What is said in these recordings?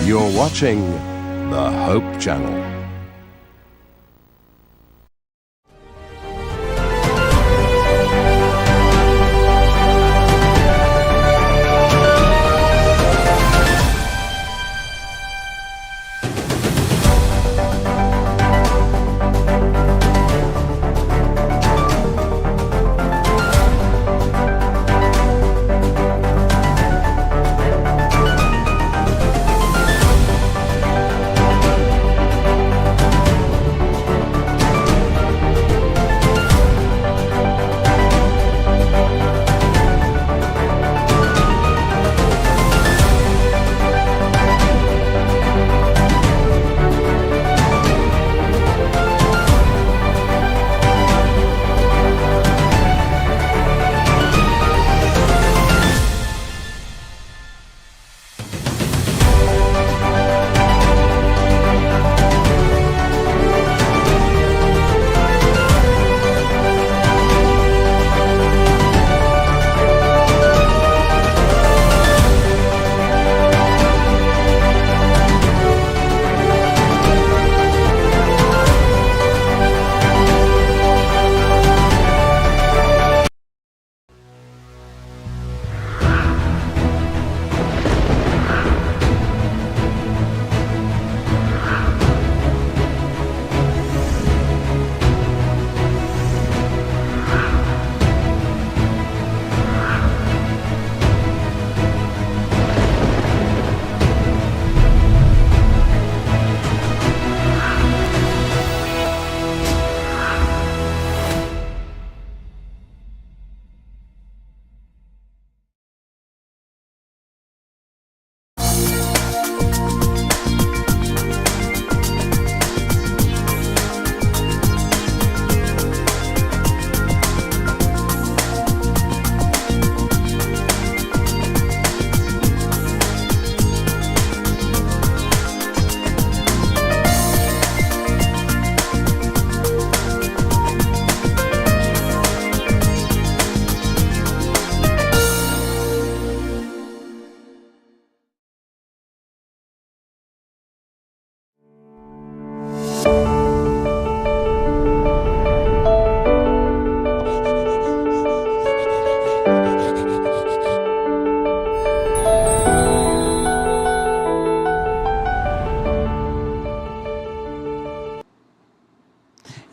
You're watching the Hope Channel.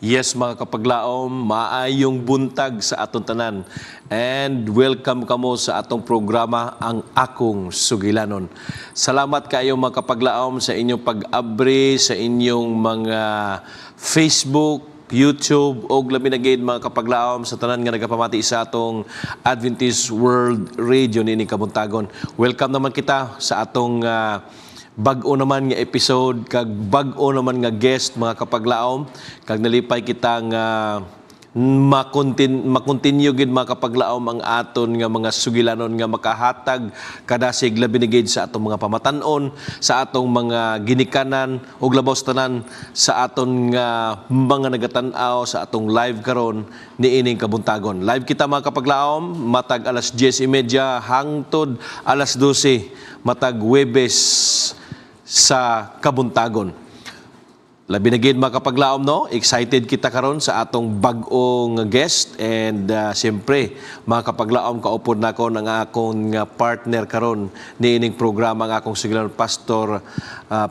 Yes, mga kapaglaom, maayong buntag sa atong tanan. And welcome kamo sa atong programa, Ang Akong Sugilanon. Salamat kayo, mga kapaglaom, sa inyong pag-abri, sa inyong mga Facebook, YouTube, og labi na gid, mga kapaglaom, sa tanan nga nagapamati sa atong Adventist World Radio niining kabuntagon. Welcome naman kita sa atong bag-o naman nga episode kag bag-o naman nga guest, mga kapaglaom, kag nalipay kita nga makontinue gid, mga kapaglaom, ang aton nga mga sugilanon nga makahatag kadasig, labi na gid sa atong mga pamatan-on, sa atong mga ginikanan, ug labaw sa tanan sa aton nga mga nagatan-aw sa atong live karon niining kabuntagon. Live kita, mga kapaglaom, matag alas 10:30 hangtod alas 12 matag Webes sa kabuntagon. Labi na gid, mga kapaglaom, no? Excited kita karon sa atong bag-ong guest and siyempre, mga kapaglaom, kaupod nako ng akong partner karon niining programa, ang akong sugilanon, Pastor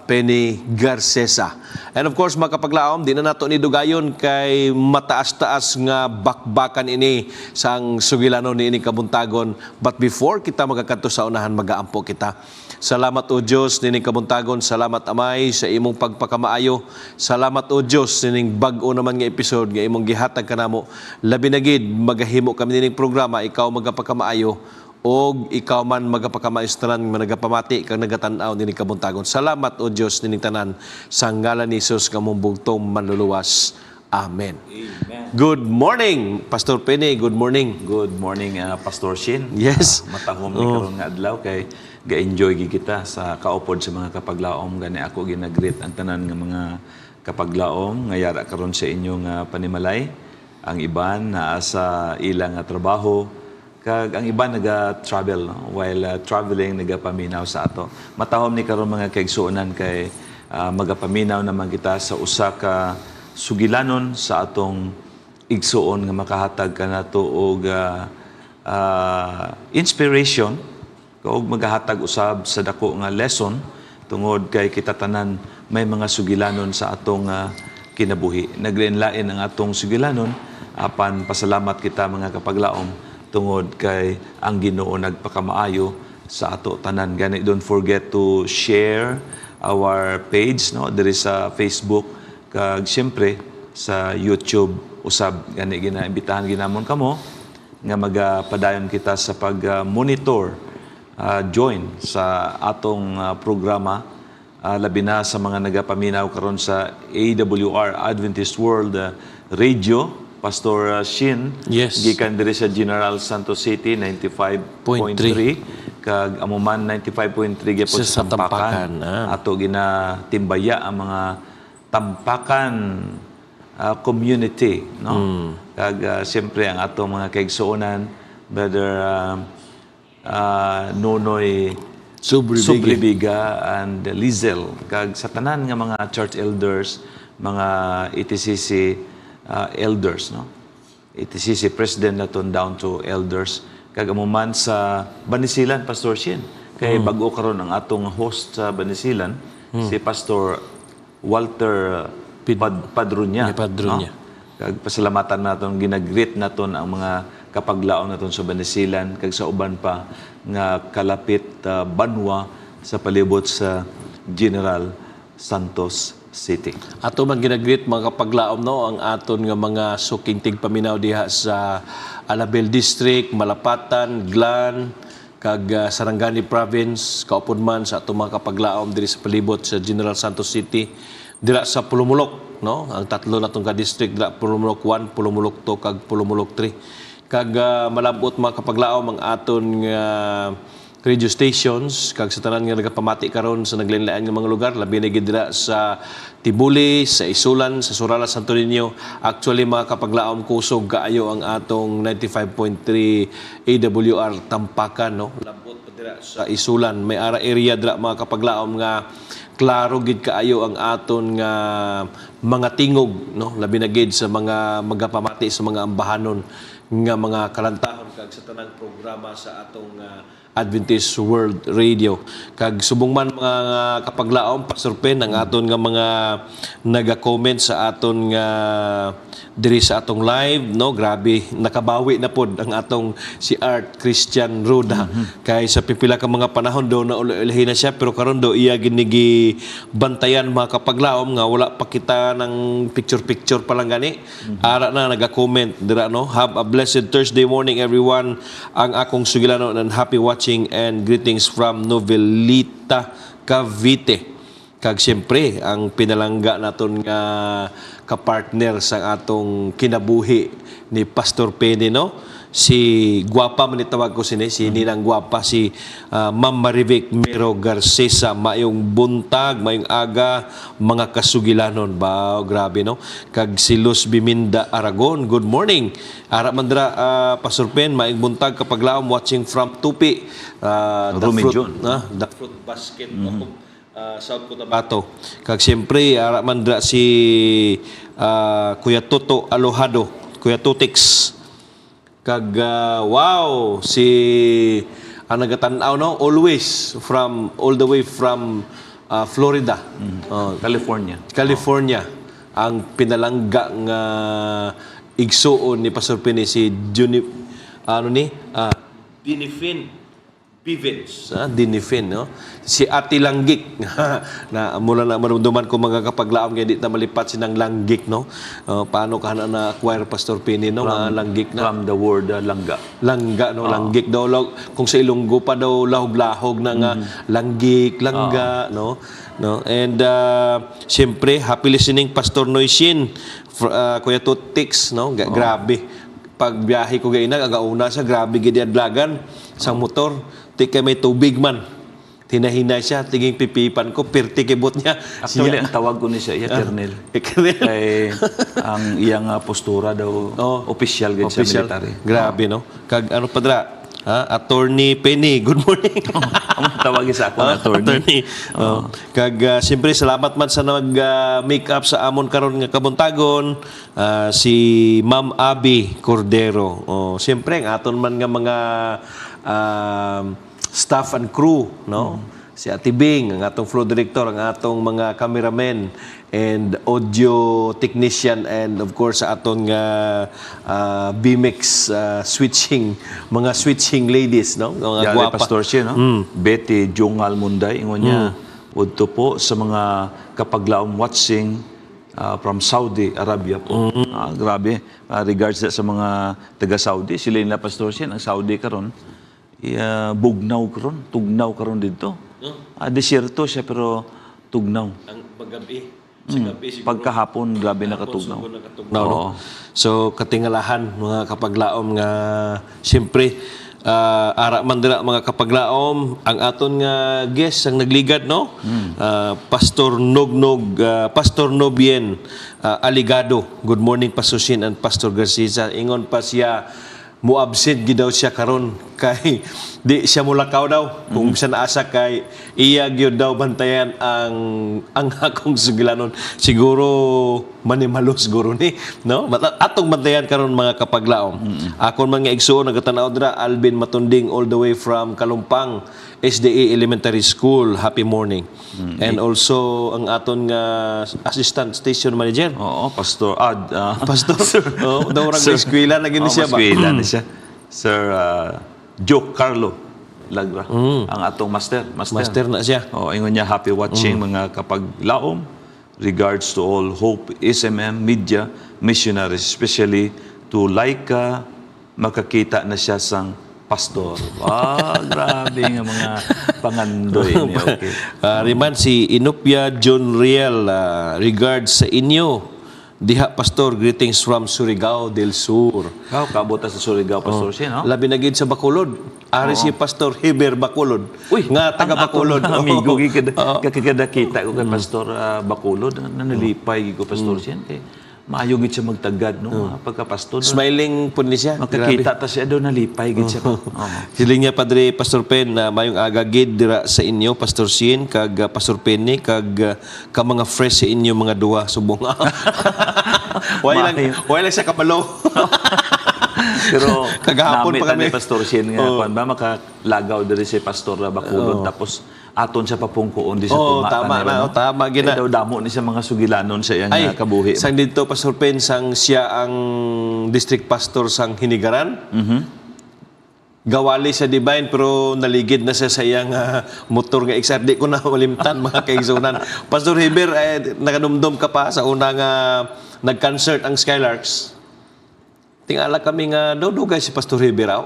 Penny Garcesa. And of course, mga kapaglaom, di na nato ni dugayon kay mataas-taas nga bakbakan ini sang sugilanon niining kabuntagon. But before kita magakadto sa unahan, magaampo kita. Salamat, O Diyos, nining kabuntagon. Salamat, Amay, sa imong pagpakamaayo. Salamat, O Diyos, nining bag-o naman nga episode nga imong gihatag kanamo. Labi na gid magahimo kami nining programa, ikaw magapakamaayo og ikaw man magapakamaayo sa tanan nga nagapamati kag nagatan-aw nining kabuntagon. Salamat, O Diyos, nining tanan sa ngalan ni Jesus nga among bugtong manluluwas. Amen. Amen. Good morning, Pastor Penny. Good morning. Good morning, Pastor Shin. Yes. Matahom ni karon nga adlaw kay ga-enjoy gid kita sa kaupod sa mga kapaglaom. Gani ako ginagreet ang tanan nga mga kapaglaom nga yara karon sa inyong panimalay. Ang iban naa sa ilang nga trabaho. Kag ang iba naga-travel, no? While traveling, nagapaminaw sa ato. Matahom ni karon, mga kaigsuonan, kay magapaminaw naman kita sa usa ka sugilanon sa atong igsuon nga makahatag kanato og inspiration ug magahatag usab sa dako nga lesson, tungod kay kita tanan may mga sugilanon sa atong kinabuhi. Naglain-lain ang atong sugilanon, apan pasalamat kita, mga kapaglaom, tungod kay ang Ginoo nagpakamaayo sa ato tanan. Gani don't forget to share our page, no, diri sa Facebook kag siyempre sa YouTube usab. Gani ginaimbitahan ginamon kamo nga magapadayon kita sa pag-monitor, join sa atong programa, labi na sa mga nagapaminaw karon sa AWR, Adventist World Radio. Pastor Shin, gikan diri sa General Santos City, 95.3, kag amo man 95.3 gyapon sa sa Tampakan. Tampakan, ah. Ato ginatimbaya ang mga Tampakan community, no? Kag siyempre ang atong mga kaigsuonan, Brother Nonoy Subribiga. Subribiga and Lizel, kag sa tanan nga mga church elders, mga ETCC elders, no, ETCC president naton down to elders, kag amo man sa Banisilan, Pastor Shin, kay bag-o karon ang atong host sa Banisilan, si Pastor Walter Padrunya. Padrunya. No? Kag pasalamatan naton, ginagreet naton ang mga kapaglaom naton sa Banisilan kag sa uban pa nga kalapit banwa sa palibot sa General Santos City. Ato man ginagreet, mga kapaglaom, no, ang aton nga mga suking tigpaminaw diha sa Alabel District, Malapatan, Glan, kag Sarangani Province, kaupod man sa atong mga kapaglaom diri sa palibot sa General Santos City, dira sa Polomolok, no, ang tatlo natong ka district dira, Polomolok 1, Polomolok 2 kag Polomolok 3. Kag malabot, mga kapaglaom, ang aton nga radio stations kag sa tanan nga nagapamati karon sa naglain-lain nga mga lugar, labi na gid dira sa Tibuli, sa Isulan, sa Surala, Santo Niño. Actually, mga kapaglaom, kusog kaayo ang atong 95.3 AWR Tampakan, no? Labot pa dira sa Isulan. May ara area dira, mga kapaglaom, nga klaro gid kaayo ang aton nga mga tingog, no, labi na gid sa mga magapamati sa mga ambahanon nga mga kalantahon kag sa tanang programa sa atong Adventist World Radio. Kag subong man, mga kapaglaom, Pastor Pen, ang aton nga mga naga-comment sa aton nga diri sa atong live, no, grabe, nakabawi na pod ang atong si Art Christian Ruda. Kay sa pipila ka mga panahon do na uli na siya, pero karon do iya ginigi bantayan, mga kapaglaom, nga wala pa kita ng picture-picture pa lang gani. Ara na naga-comment dira, no. "Have a blessed Thursday morning, everyone. Ang akong sugilanon and happy watching and greetings from Novelita, Cavite." Kag siyempre, ang pinalangga naton nga kapartner sa atong kinabuhi ni Pastor Penny, no? Si Guapa man itawag ko sini, si Ninang Guapa, si Ma'am Marivic Mero Garcesa. "Maayong buntag, maayong aga, mga kasugilanon." Ba, grabe, no? Kag si Luz Biminda Aragon, "Good morning." Ara man dira, Pastor Pen, "Maayong buntag, kapaglaom, watching from Tupi." The Rumi fruit, Jun. The fruit basket of South Cotabato. Kag siyempre, ara man dira si Kuya Toto Alohado, Kuya Tutix. Kag wow, si ang nagatan-aw, no, always from all the way from Florida. Oh, California. California, ang pinalangga nga igsuon ni Pastor Pini, si Juni, ano ni Dinifin Bivens, Dinifin, no, si Ate Langgik na mula na marumduman ko, mga kapaglaom, kaya di ta malipat sinang Langgik, no. Paano ka na na-acquire, Pastor Pini, no, nga Langgik na? From the word langga. Langga, no, langgik daw, kung sa Ilonggo pa daw, lahog-lahog na nga langgik, langga, no, no. And siyempre, "Happy listening, Pastor Noishin, Kuya Tutix," no. Grabe pag biyahe ko gaina, agauna siya, grabe gid adlagan sa motor, ti kay may tubig man. Hinahinay siya, tinging pipipan ko, pirti kibot niya. Actually, ang tawag ko ni siya, iya, Colonel. Colonel. Kay ang iyang postura daw, opisyal gid sa Official. military. Grabe, no? Kag ano pa dra? Ha? Attorney Penny, good morning. Ang tawag sa ako Ah, attorney. Attorney. Oh. Kag siyempre salamat man sa nag make up sa amon karon nga kabuntagon, si Ma'am Abby Cordero. Oh, siyempre ang aton man nga mga staff and crew, no? Si Ate Bing, ang atong floor director, ang atong mga cameramen and audio technician and of course sa aton nga BMX switching, mga switching ladies, no? Mga Yari, gwapa. Pastor siya, no? Betty Jungal Munday, ingon niya, udto po sa mga kapaglaom watching from Saudi Arabia po. Ah, grabe. Regards sa mga taga Saudi. Sila nila, Pastor siya, ang Saudi karon bugnaw karon, tugnaw karon dito. Ah, desierto siya pero tugnaw. Ang paggabi, sa gabi siguro. Pagkahapon, grabe na katugnaw. No, no? So katingalahan, mga kapaglaom, nga siyempre ara man dira, mga kapaglaom, ang aton nga guest ang nagligad, no? Pastor Nognog, Pastor Nobien Aligado. Good morning, Pastor Shin and Pastor Garcia. Ingon pa siya, mo-absent gid daw siya karon kay di siya mulakaw daw kung bisan asa kay iya gyud daw bantayan ang akong sugilanon. Siguro manimalo siguro ni, no? Atong bantayan karon, mga kapaglaom. Akon mga igsuon nagatanaw dira, Alvin Matunding, all the way from Kalumpang SDA Elementary School. Happy morning. And also ang aton nga assistant station manager. Oo, Pastor Ad. Pastor, oh, daw rang eskwela na gini Oo, siya ba? Eskwela ni siya. Sir Joe Carlo Lagra, ang atong master. Master. Master na siya. Oh, ingon niya, happy watching, mga kapaglaom. Regards to all Hope SMM Media missionaries, especially to Laika, makakita na siya sang pastor. Ah, grabe nga mga pangandoy ni. Okay. Riman si Inupia John Riel, regards sa inyo. Diha, Pastor, greetings from Surigao del Sur. Ikaw, kaabot ta sa Surigao, Pastor siya, no? Labi na gid sa Bacolod. Ari si Pastor Heber Bacolod. Uy, nga taga ang akong Bacolod. amigo gid kakikada kita ko kay Pastor Bacolod, nanalipay gid ko, Pastor siya, kay maayo gid siya magtagad, no, pagka-pastor. Smiling po ni siya. Grabe. Makakita ta siya do, nalipay gid siya. Oo. Siling niya, Padre Pastor Pen, na mayong aga gid dira sa inyo, Pastor Sin, kag Pastor Penny, kag ka mga fresh sa inyo mga duwa subong. Wala lang, wala lang siya kabalo. Pero Kagahapon namit pa kami. na ni Pastor Shin nga kuan ba makalagaw diri si Pastor Bacolod tapos aton siya papungkoon di sa Oo, tunga tama kanila, na, no? oo, tama gina. Kay daw damo ni sa mga sugilanon sa iyang Ay, kabuhi. Sang dito, Pastor Pen, sang siya ang district pastor sang Hinigaran. Gawali sa Divine pero naligid na siya sa iyang motor nga XR. Di ko na malimtan, mga kaigsunan. Pastor Heber, eh, nakadumdum ka pa sa una nga nag-concert ang Skylarks. Tingala kami nga daw dugay si Pastor Heber aw.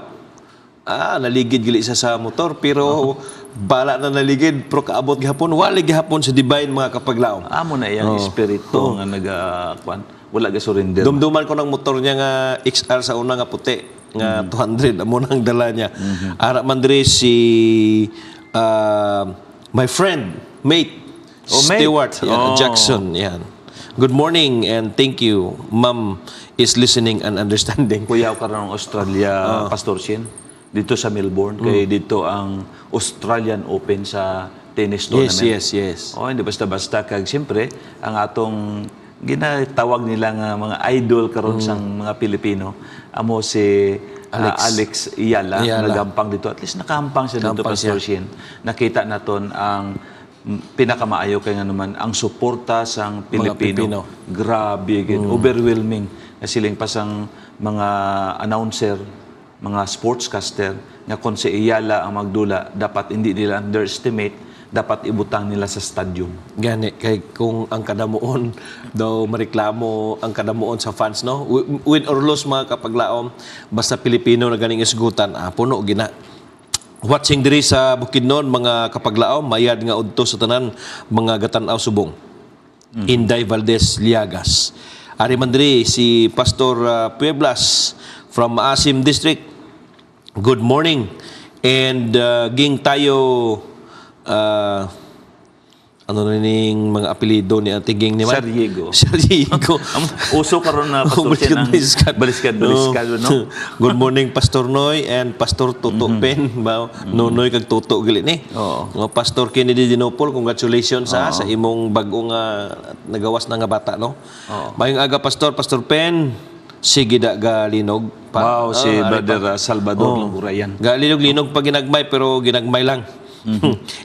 Ah, naligid gali siya sa motor pero bala na naligid pero kaabot gihapon, wali gihapon sa Divine, mga kapaglaom. Amo na iyang espiritu nga naga kuan, wala ga surrender. Dumduman ko ng motor niya nga XR sa una nga puti nga 200 amo nang dala niya. Ara man diri si my friend, mate, Oh, mate. Stewart yan, Oh. Jackson yan. Good morning and thank you. Ma'am is listening and understanding. Kuyaw karon ng Australia, Pastor Shin, dito sa Melbourne kay dito ang Australian Open sa tennis tournament. Yes. Oh, hindi basta-basta kag siyempre ang atong ginatawag nila nga mga idol karon sang mga Pilipino amo si Alex, Alex Eala, Eala. Nagampang dito. At least nakampang siya dito, Nakampang Pastor Shin. Nakita naton ang pinakamaayo kay nga naman ang suporta sang Pilipino. Pilipino. Grabe gid, overwhelming. Nasiling pa sang mga announcer, mga sportscaster nga kung si Eala ang magdula, dapat hindi nila underestimate, dapat ibutang nila sa stadium. Gani kay kung ang kadamuon daw mareklamo ang kadamuon sa fans, no? Win or lose, mga kapaglaom, basta Pilipino na ganing isgutan, ah, puno gina. Watching diri sa Bukidnon, mga kapaglaom, mayad nga udto sa tanan mga gatan-aw subong. Inday Valdez Liagas. Ari man diri si Pastor Pueblas from Maasim District. Good morning. And ging tayo Ano na ning mga apelyido ni Ate Ging ni man? Sariego. Sariego. Uso karon na, Pastor Chen, ang Baliskad, baliskad, baliskad, no? Good morning, Pastor Noy and Pastor Toto Pen. Ba, Nonoy kag Toto gali ni. Oo. Nga Pastor Kennedy Dinopol, congratulations sa imong bag-o nga nagawas na nga bata, no? Maayong aga, Pastor, Pastor Pen. Sige da galinog pa. Wow, si Ah, ari Brother pa. Salvador Oo. Langurayan. Galinog-linog pa ginagmay pero ginagmay lang.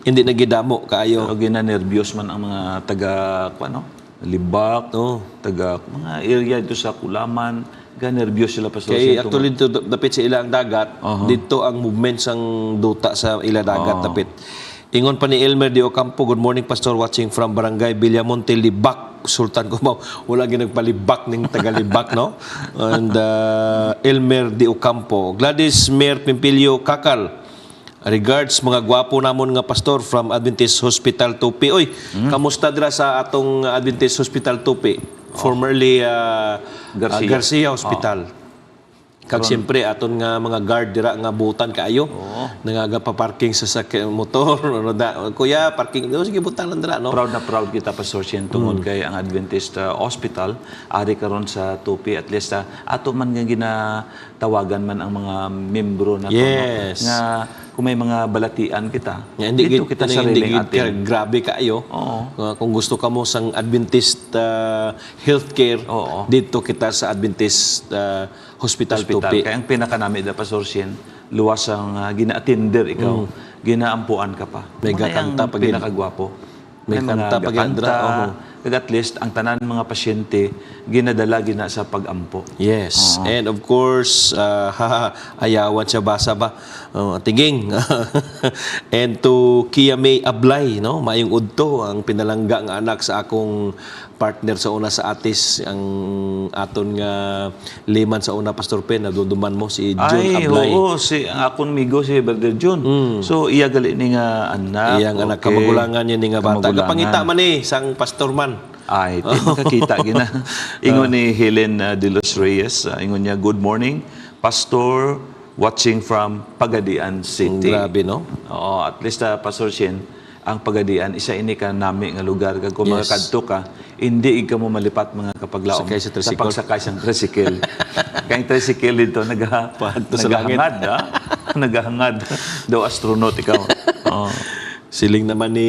Hindi na gidamo kaayo. Pero gina-nervyos man ang mga taga kuan, no? Libak, Oo. taga mga area dito sa Kulaman, ga-nervyos sila, Pastor Kay Chen, actually dito dapit sa ilang dagat, dito ang movement sang duta sa ila dagat dapit. Ingon pa ni Elmer de Ocampo, "Good morning, Pastor, watching from Barangay Villamonte, Libak, Sultan Kumaw." Wala ginagpalibak ning taga-Libak, no? And Elmer de Ocampo, Gladys Mer Pimpilio Kakal. "Regards mga gwapo namon nga pastor from Adventist Hospital Tupi." Oy, kamusta dira sa atong Adventist Hospital Tupi? Formerly Garcia. Garcia Hospital. Kag siyempre aton nga mga guard dira nga butan kaayo. Nangaga pa parking sa motor ano da. "Kuya, parking." "Oh, sige, butang lang dira," no? Proud na proud kita, Pastor Chen, tungod kay ang Adventist Hospital ari karon sa Tupi. At least ato man nga ginatawagan man ang mga membro na Yes. no? Nga kung may mga balatian kita, Nga hindi dito gid kita hindi sa gid atin. ka grabe kaayo. Oo. Kung gusto kamo sang Adventist healthcare, dito kita sa Adventist Hospital, Hospital. Tupi. Kaya ang pinakanami da, Pastor Sien, luwas ang gina-attender ikaw, ginaampuan ka pa. May Mga gakanta ang pa gid. pinakagwapo. May May mga kanta pa gid, gakanta. oo. Kag at least ang tanan mga pasyente ginadala gina sa pagampo. Yes. And of course, ayawan siya basa ba? Tiging. And to Kia May Ablay, no? Maayong udto ang pinalangga nga anak sa akong partner sa una sa Atis, ang aton nga liman sa una, Pastor Pen, naduduman mo si John Ay, Ablay. oo, si ang akong migo si Brother John. So iya gali ni nga anak. Iyang anak, kamagulangan niya ni nga bata. Kamagulangan. Gapangita man eh, sang pastor man. Ay, di makakita gina. Ingon ni Helen de los Reyes, ingon niya, "Good morning, Pastor, watching from Pagadian City." Grabe, no? Oo, at least Pastor Shen, ang Pagadian, isa ini ka nami nga lugar. Kag kung makakadto ka, hindi ka mo malipat, mga kapaglaom. Sakay sa tricycle. Sa pagsakay sa tricycle. Kaya ang tricycle dito, Paadto sa langit. nagahangad, ha? Nagahangad. Daw astronaut ikaw. Oo. Siling naman ni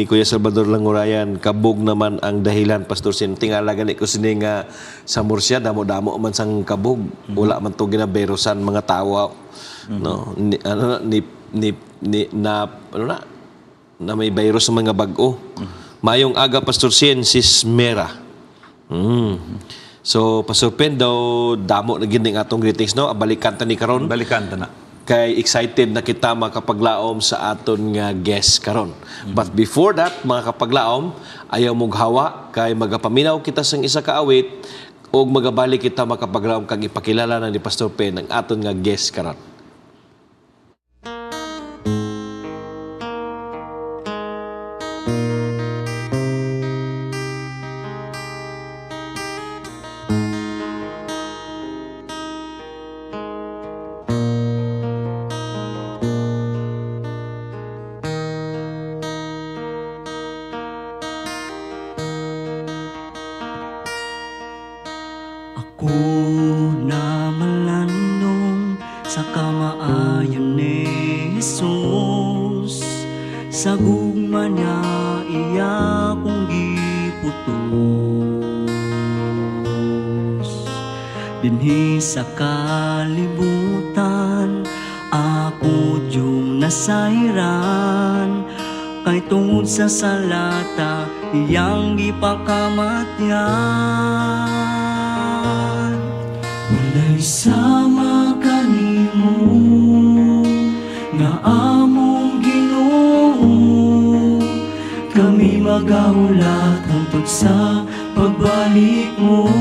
Kuya Salvador Langurayan, "Kabog naman ang dahilan, Pastor Sin." Tingala gani ko sini nga sa Murcia, damo-damo man sang kabog. Wala man to ginaberosan mga tawo. No, ni, ano na, ni na ano na na may virus sa mga bag-o. "Mayong aga, Pastor Sin, Sis Mera." So Pastor Pen daw damo na gid ning atong greetings, no. Balikan ta ni karon Balikan ta na. Kay excited na kita makapaglaom sa aton nga guest karon. But before that, mga kapaglaom, ayaw mong hawa kay magapaminaw kita sang isa ka awit ug magabalik kita makapaglaom kag ipakilala na ni Pastor Pen ang aton nga guest karon. Ako na malandong sa kamaayon ni Jesus. Sa gugma niya iya kong giputos. Dinhi sa kalibutan ako yung nasayran. Kay tungod sa salata iyang gipakamatyan. Walay sama kanimo nga among Ginoo. Kami magahulat hangtod sa pagbalik mo.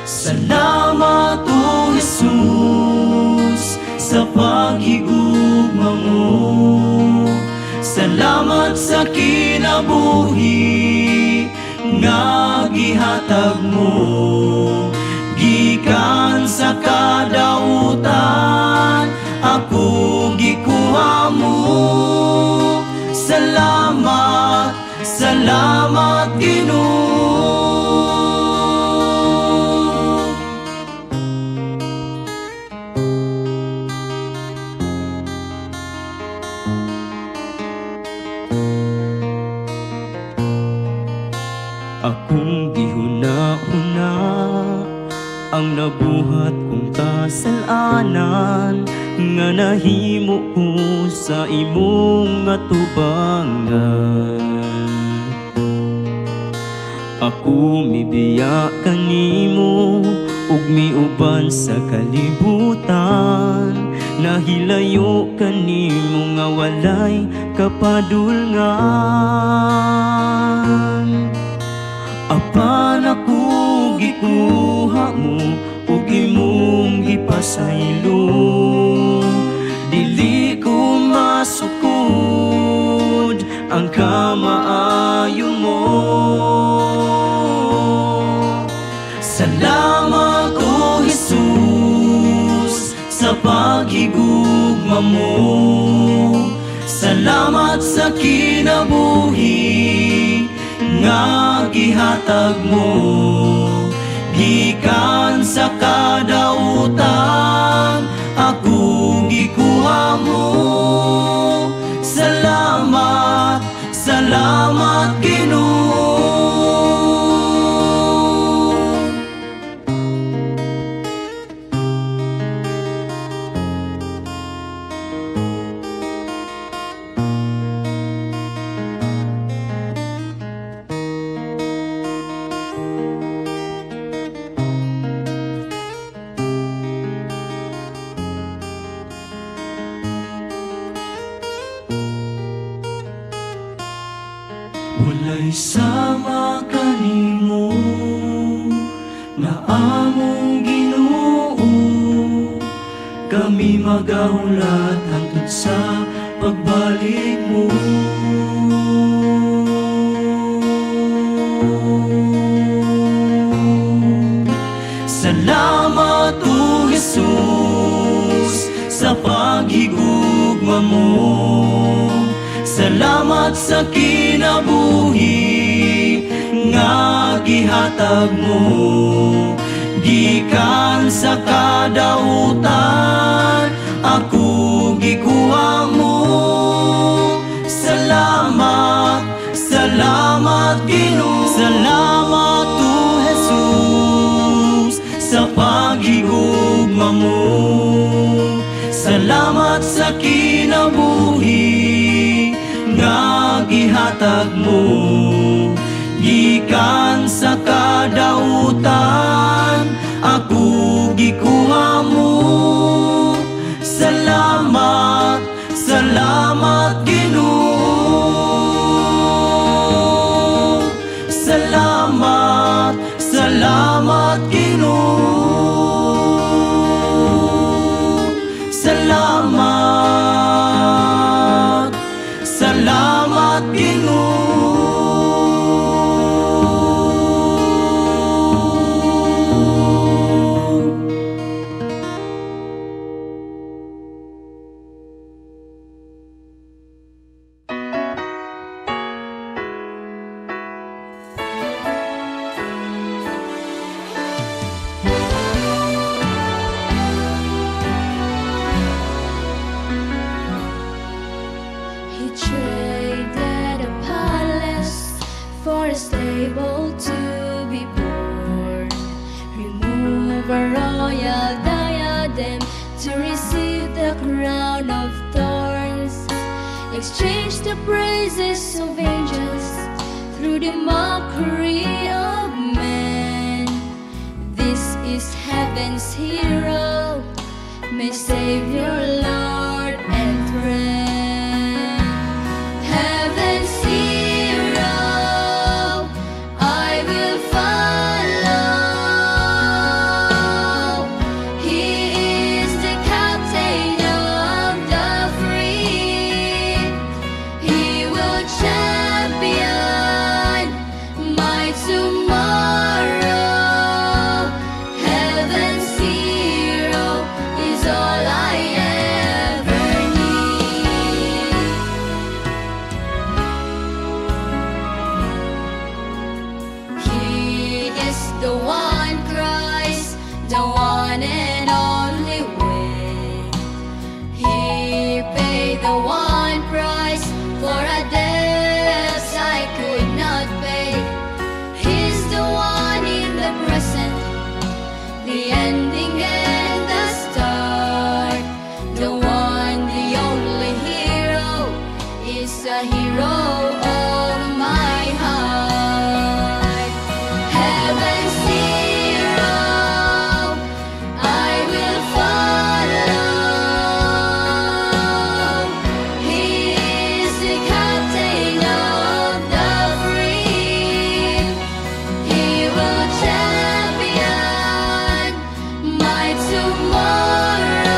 Salamat, O Jesus, sa paghigugma mo. Salamat sa kinabuhi nga gihatag mo. Gikan sa kadautan ako gikuha. mo. Salamat, salamat, Ginoo. Akong gihuna-huna ang nabuhat kong kasalanan nga nahimo ko sa imong atubangan. Ako mibiya kanimo ug miuban sa kalibutan. Nahilayo kanimo nga walay kapadulngan. Apan ako gikuha mo ug imong gipasaylo. Dili ko masukod ang kamaayo mo. Salamat, O Jesus, sa paghigugma mo. Salamat sa kinabuhi nga gihatag mo. Gikan sa kadautan, ako gikuha mo. Salamat, salamat, Ginoo. Walay sama kanimo na among Ginoo. Kami magahulat hangtod sa pagbalik mo. Salamat, O Jesus, sa paghigugma mo. Salamat sa kinabuhi nga gihatag mo. Gikan sa kadautan, ako gikuha mo. Salamat, salamat, Ginoo. Salamat, O Jesus, sa paghigugma mo. Salamat sa kinabuhi nga gihatag mo. Gikan sa kadautan, ako gikuha mo. Salamat, salamat, Ginoo. Salamat, salamat, Ginoo. Salamat, salamat, Ginoo. He traded a palace for a stable to be born. Remove a royal diadem to receive the crown of thorns. Exchange the praises of angels through the mockery of men. This is heaven's hero, my Savior, Lord, and friend. Heaven's hero, I will follow. He is the captain of the free. He will champion my tomorrow. Heaven's hero is all I hero of my heart. Heaven's hero, I will follow. He is the captain of the free. He will champion my tomorrow.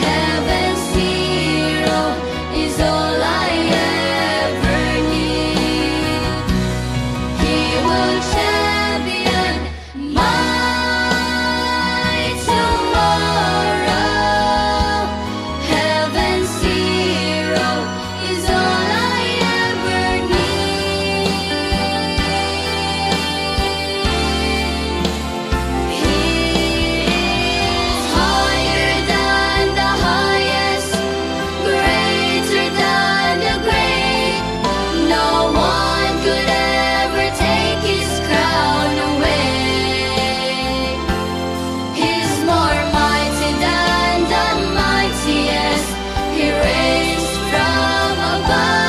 Heaven's hero is all I ever need. He will champion my tomorrow. Heaven's hero is all I ever need. He is higher than the highest, greater than the great. No one could ever take his crown away. He's more mighty than the mightiest. He reigns from above.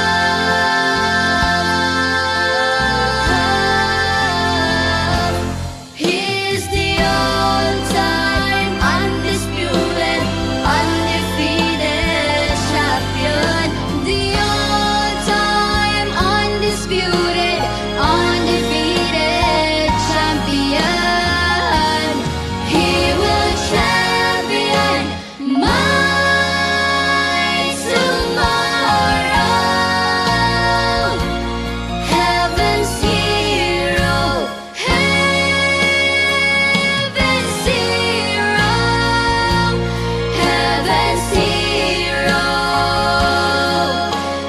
He's the all-time undisputed, undefeated champion. The all-time undisputed, undefeated champion. He will champion my tomorrow. Heaven's hero, heaven's hero, heaven's hero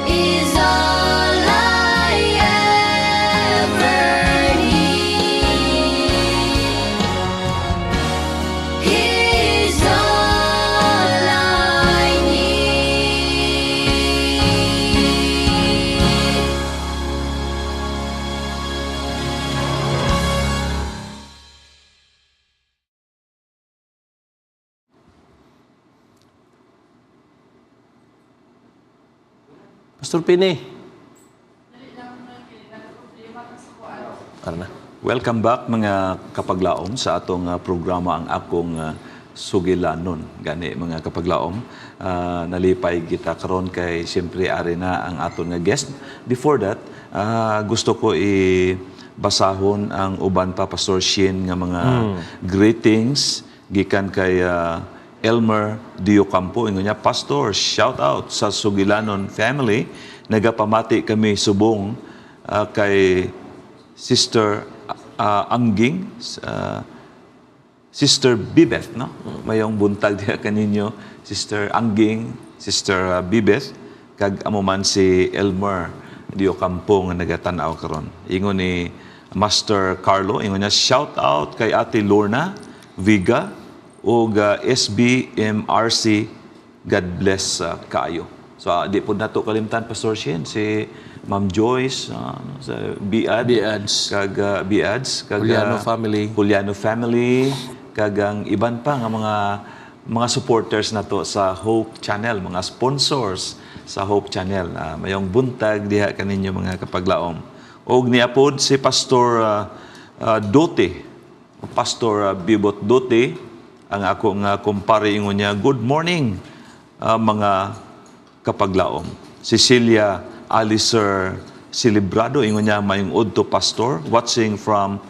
is all I ever need. He's all I need. Pastor Pini. Tara na. Welcome back, mga kapaglaom, sa atong programa, Ang Akong Sugilanon. Gani, mga kapaglaom, nalipay kita karon kay siyempre ari na ang aton nga guest. Before that, gusto ko i basahon ang uban pa, Pastor Shin, nga mga greetings gikan kay Elmer Diocampo. Ingon niya, "Pastor, shout out sa Sugilanon family. Nagapamati kami subong kay Sister Angging, Sister Bibeth, no? Mayong buntag diha kaninyo, Sister Angging, Sister Bibeth, kag amo man si Elmer Diocampo nga nagatan-aw karon. Ingon ni Master Carlo, ingon niya, "Shout out kay Ate Lorna Viga ug SBMRC. God bless kaayo." So di po nato kalimtan, Pastor Shin, si Ma'am Joyce no, sa BIAD Biads. Kag Biads kag Juliano family. Juliano family, kag ang iban pa nga mga supporters nato sa Hope Channel, mga sponsors sa Hope Channel. Mayong buntag diha kaninyo, mga kapaglaom. Og niapod si Pastor Dote, Pastor Bibot Dote, ang ako nga kumpare. Ingon niya, "Good morning, mga kapaglaom." Cecilia Alicer Celebrado, ingon niya, "Mayong udto, Pastor, watching from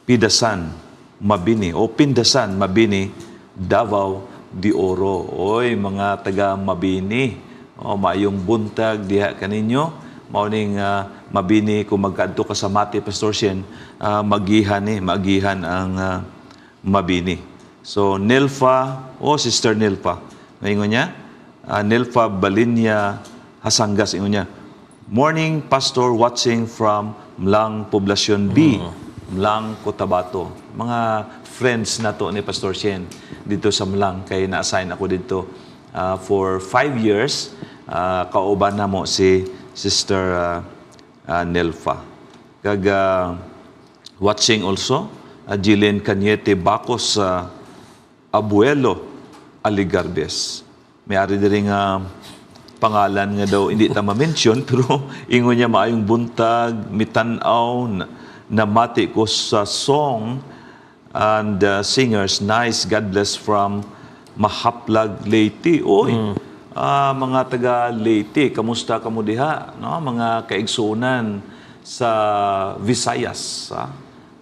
Pidasan, Mabini o Pindasan, Mabini, Davao de Oro." Oy, mga taga Mabini. O, maayong buntag diha kaninyo. Mao ning Mabini, kung magkadto ka sa Mati, Pastor Shen, magihan ni, magihan ang Mabini. So Nilfa, oh, Sister Nilfa. Ingon niya, Nilfa Balinya Hasangas, ingon niya, "Morning, Pastor, watching from Mlang Poblacion B, Mlang Cotabato." Mga friends na to ni Pastor Shen dito sa Mlang kay na-assign ako dito for 5 years. Kauban na mo si Sister Nelfa. Kag watching also, Jillian Cañete Bacos sa Abuelo Aligarbes. May ari diri nga pangalan nga daw hindi ta ma-mention, pero ingon niya, "Maayong buntag, mitan-aw namati ko sa song and singers, nice. God bless from Mahaplag, Leyte." Oy, mga taga Leyte, kamusta kamo diha, no? Mga kaigsuonan sa Visayas, ah.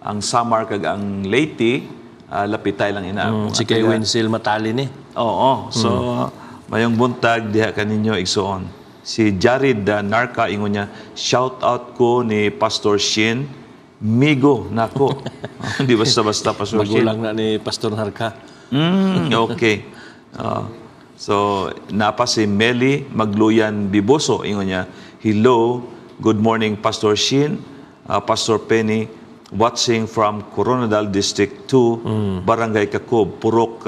Ang Samar kag ang Leyte, lapitay lang ina. Si kay Wenzel Matali ni. Oo. So, mayong buntag diha kaninyo, igsoon. Si Jared Narca, ingon niya, "Shout out ko ni Pastor Shin, migo nako." Hindi basta-basta, Pastor Shin. Magulang na ni Pastor Narca. Okay. So, napa si Meli Magluyan Biboso, ingon niya, "Hello, good morning, Pastor Shin, Pastor Penny, watching from Koronadal District 2, Barangay Kakob, Purok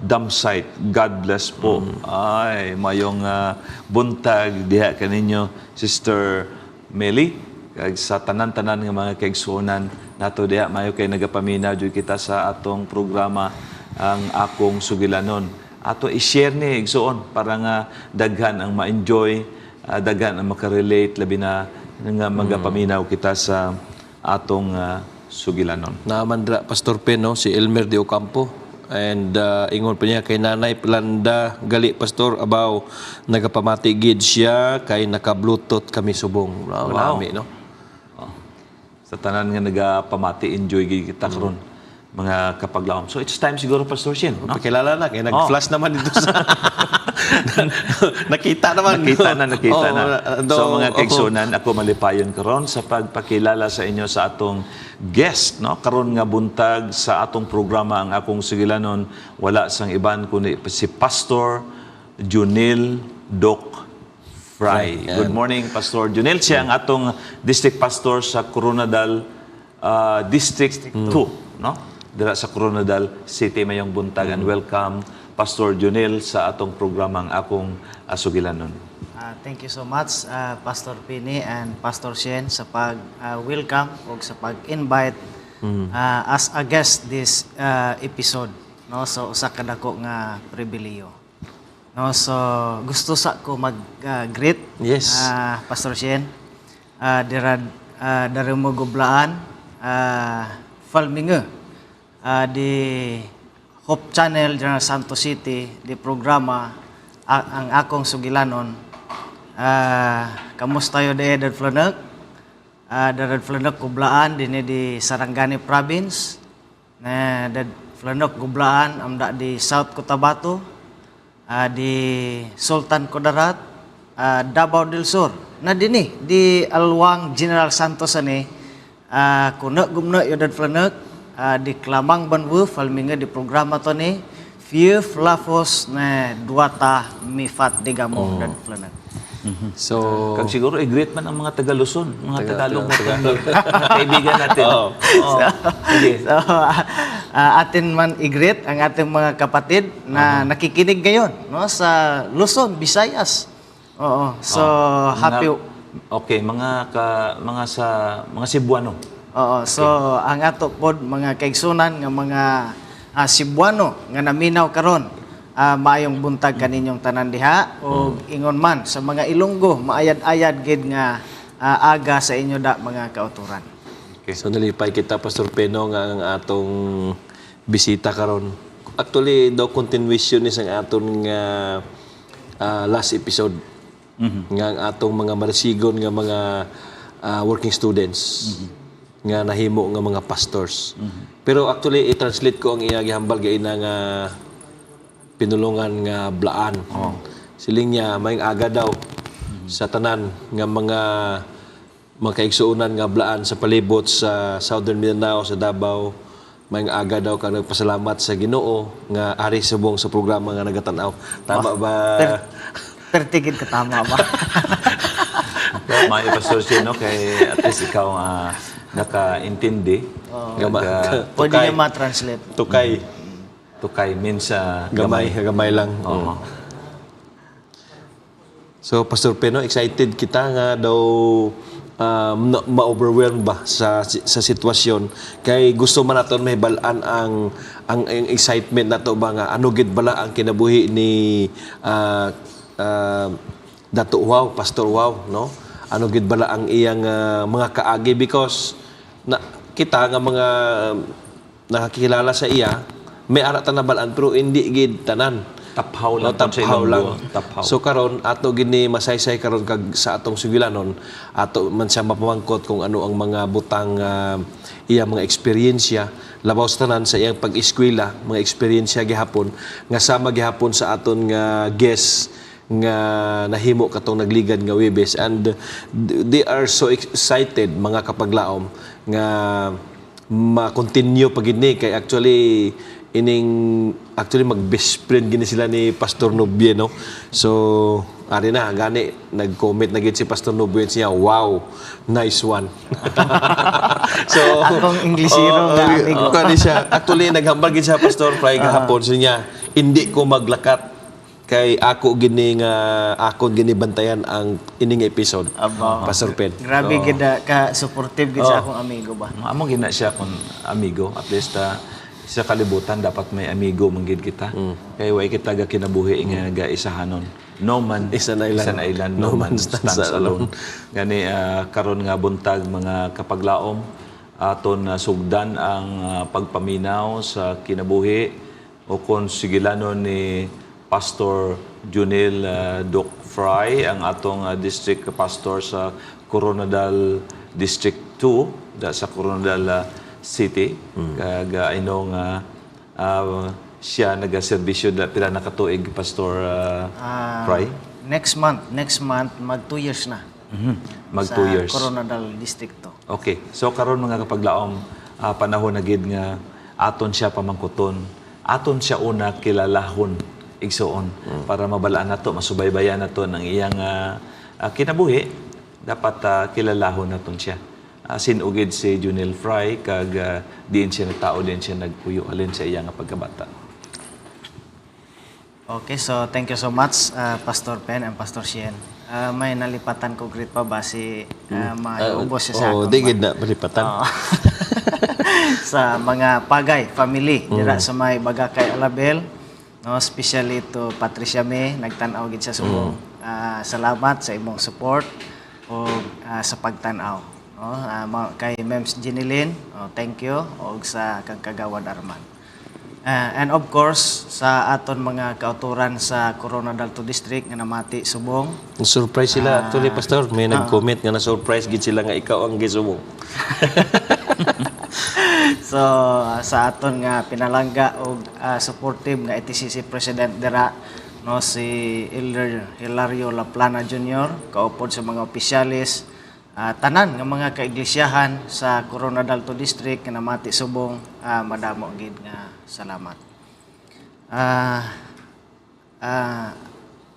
Dam Site. God bless po." Ay, mayong buntag diha kaninyo, Sister Meli, kag sa tanan-tanan nga mga kaigsuonan nato diha. Mayo kay nagapaminaw jud kita sa atong programa Ang Akong Sugilanon. Ato i-share ni, igsuon, para nga daghan ang ma-enjoy, daghan ang makarelate, labi na nga magapaminaw kita sa atong sugilanon. Naman dra, Pastor Pen, no, si Elmer de Ocampo. And ingon pa niya kay Nanay Planda gali, Pastor, abaw nagapamati gid siya kay naka-Bluetooth kami subong. Wow. Nami, no? Sa tanan nga nagapamati, enjoy gid kita karon, mga kapaglaom. So it's time siguro, Pastor Shin, no? Pakilala na kay nag-flash naman dito sa nakita naman. Nakita na, nakita na. So mga kaigsunan, ako malipayon karon sa pagpakilala sa inyo sa atong guest, no? Karon nga buntag sa atong programa Ang Akong Sugilanon, wala sang iban kundi si Pastor Junil Doc Fry. Good morning, Pastor Junil. Siya ang atong district pastor sa Koronadal District 2, no? Dira sa Koronadal City. Mayong buntag and welcome, Pastor Junil, sa atong programa Ang Akong Sugilanon. Thank you so much, Pastor Pini and Pastor Shen, sa pag-welcome o sa pag-invite as a guest this episode, no? So usa ka dako nga pribilehiyo, no? So gusto sa ko mag-greet, Pastor Shen, dira dari mo gublaan, Falminge, di Hope Channel General Santos City, di programa Ang Akong Sugilanon. Kamusta yo de Ed Flanek? Darad Flanek gublaan dinhi di Sarangani Province. Na dad Flanek gublaan amda di South Cotabato, di Sultan Kudarat, Davao del Sur. Na dinhi di Alwang General Santos ani, kuna gumna yo dad Flanek, di Klamang Banwu falminga di programa to ni Few Flafos na Duata Mifat Digamo dad Flanek. So Kag siguro i-greet man ang mga taga Luzon, mga Tagalog na mga kaibigan natin. Oo. Sige. So, atin man i-greet ang ating mga kapatid na nakikinig ngayon, no, sa Luzon, Visayas. Oo. So, happy Okay, mga sa mga Cebuano. Oo. So, ang ato pod mga kaigsunan nga mga Cebuano nga naminaw karon, maayong buntag kaninyong tanan diha ug ingon man sa mga Ilonggo, maayad-ayad gid nga aga sa inyo da, mga kauturan. Okay. So nalipay kita, Pastor Peno, nga ang atong bisita karon. Actually, daw continuation ni sang aton nga last episode nga ang atong mga marasigon nga mga working students nga nahimo nga mga pastors. Pero actually i-translate ko ang iya gihambal gaina nga pinulungan nga blaan. Siling niya, may aga daw sa tanan nga mga kaigsuonan nga blaan sa palibot sa Southern Mindanao, sa Davao. May aga daw kag nagpasalamat sa Ginoo nga ari subong sa programa nga nagatan-aw. Tama ba? Pertigid ka tama ba? Maayo, Pastor Sino, kay at least ikaw nakaintindi. Gama, Pwede tukay. niya ma-translate. Tukay. Tukay means Gamay, gamay lang. Oo. So Pastor Peno, excited kita nga daw ma-overwhelm ba sa sitwasyon kay gusto man naton mahibal-an ang excitement nato ba nga ano gid bala ang kinabuhi ni Dato Wow, Pastor Wow, no? Ano gid bala ang iyang mga kaagi because na kita nga mga nakakilala sa iya, may ara ta nabalaan pero hindi gid tanan. Taphaw lang No, po sa taphaw Ilonggo. lang. Taphaw. So karon ato gini masaysay karon kag sa atong sugilanon, ato man siya mapamangkot kung ano ang mga butang iya mga eksperyensya labaw sa tanan sa iyang pag-eskwela, mga eksperyensya gihapon nga sama gihapon sa aton nga guest nga nahimo katong nagligad nga Webes, and they are so excited, mga kapaglaom, nga ma-continue pa gid ni kay actually ining actually mag best friend gini sila ni Pastor Nobie, no? So ari na gani nag-comment na gid si Pastor Nobie siya, "Wow, nice one." So Akong Inglesero Oo, nga amigo. kani siya actually naghambal gid siya, Pastor Fry, gahapon siya, "Hindi ko maglakat kay ako gini nga ako gini bantayan ang ining episode." Aba. Pastor Pen. Grabe gid ka supportive gid sa akong amigo ba. Amo gina siya kung amigo, at least sa kalibutan dapat may amigo man gid kita. Kay way kita ga kinabuhi nga ga isahanon. No man Is an island. Is an island. No man stands alone. Gani karon nga buntag, mga kapaglaom, aton sugdan ang pagpaminaw sa kinabuhi o kon sugilanon ni Pastor Junil Doc Fry, ang atong district pastor sa Koronadal District 2 da sa Koronadal City. Kag inong siya nagaserbisyo da pila na katuig, Pastor Fry? Next month mag 2 years na. Mag sa 2 years. Koronadal District 2. Okay. So karon, mga kapaglaom, panahon na gid nga aton siya pamangkuton. Aton siya una kilalahon, igsuon, para mabalaan nato, masubaybayan nato ang iyang kinabuhi. Dapat kilalahon naton siya. Sin-o gid si Junel Fry kag diin siya nagtao, diin siya nagpuyo, alin sa iyang pagkabata? Okay, so thank you so much, Pastor Pen and Pastor Shien. May nalipatan ko greet pa ba si maubos siya sa Oh, akon di ba? gid na palipatan. Oo. Sa mga Pagay family dira sa may Bagakay Alabel, no, especially to Patricia May, nagtan-aw gid sa subong. Salamat sa imong support o sa pagtan-aw, no? Kay Mems Jinilin, oh, thank you, og sa kang Kagawad Arman. And of course sa aton mga kauturan sa Koronadal 2 District nga namati subong. Surprise sila actually, Pastor. May nag-comment nga na surprise gid sila nga ikaw ang gisubong. So sa aton nga pinalangga og supportive nga ATCC President dira, no, si Elder Hilario Laplana Jr., kaupod sa mga opisyalis, tanan nga mga kaiglisyahan sa Koronadal 2 District nga namati subong, madamo gid nga salamat.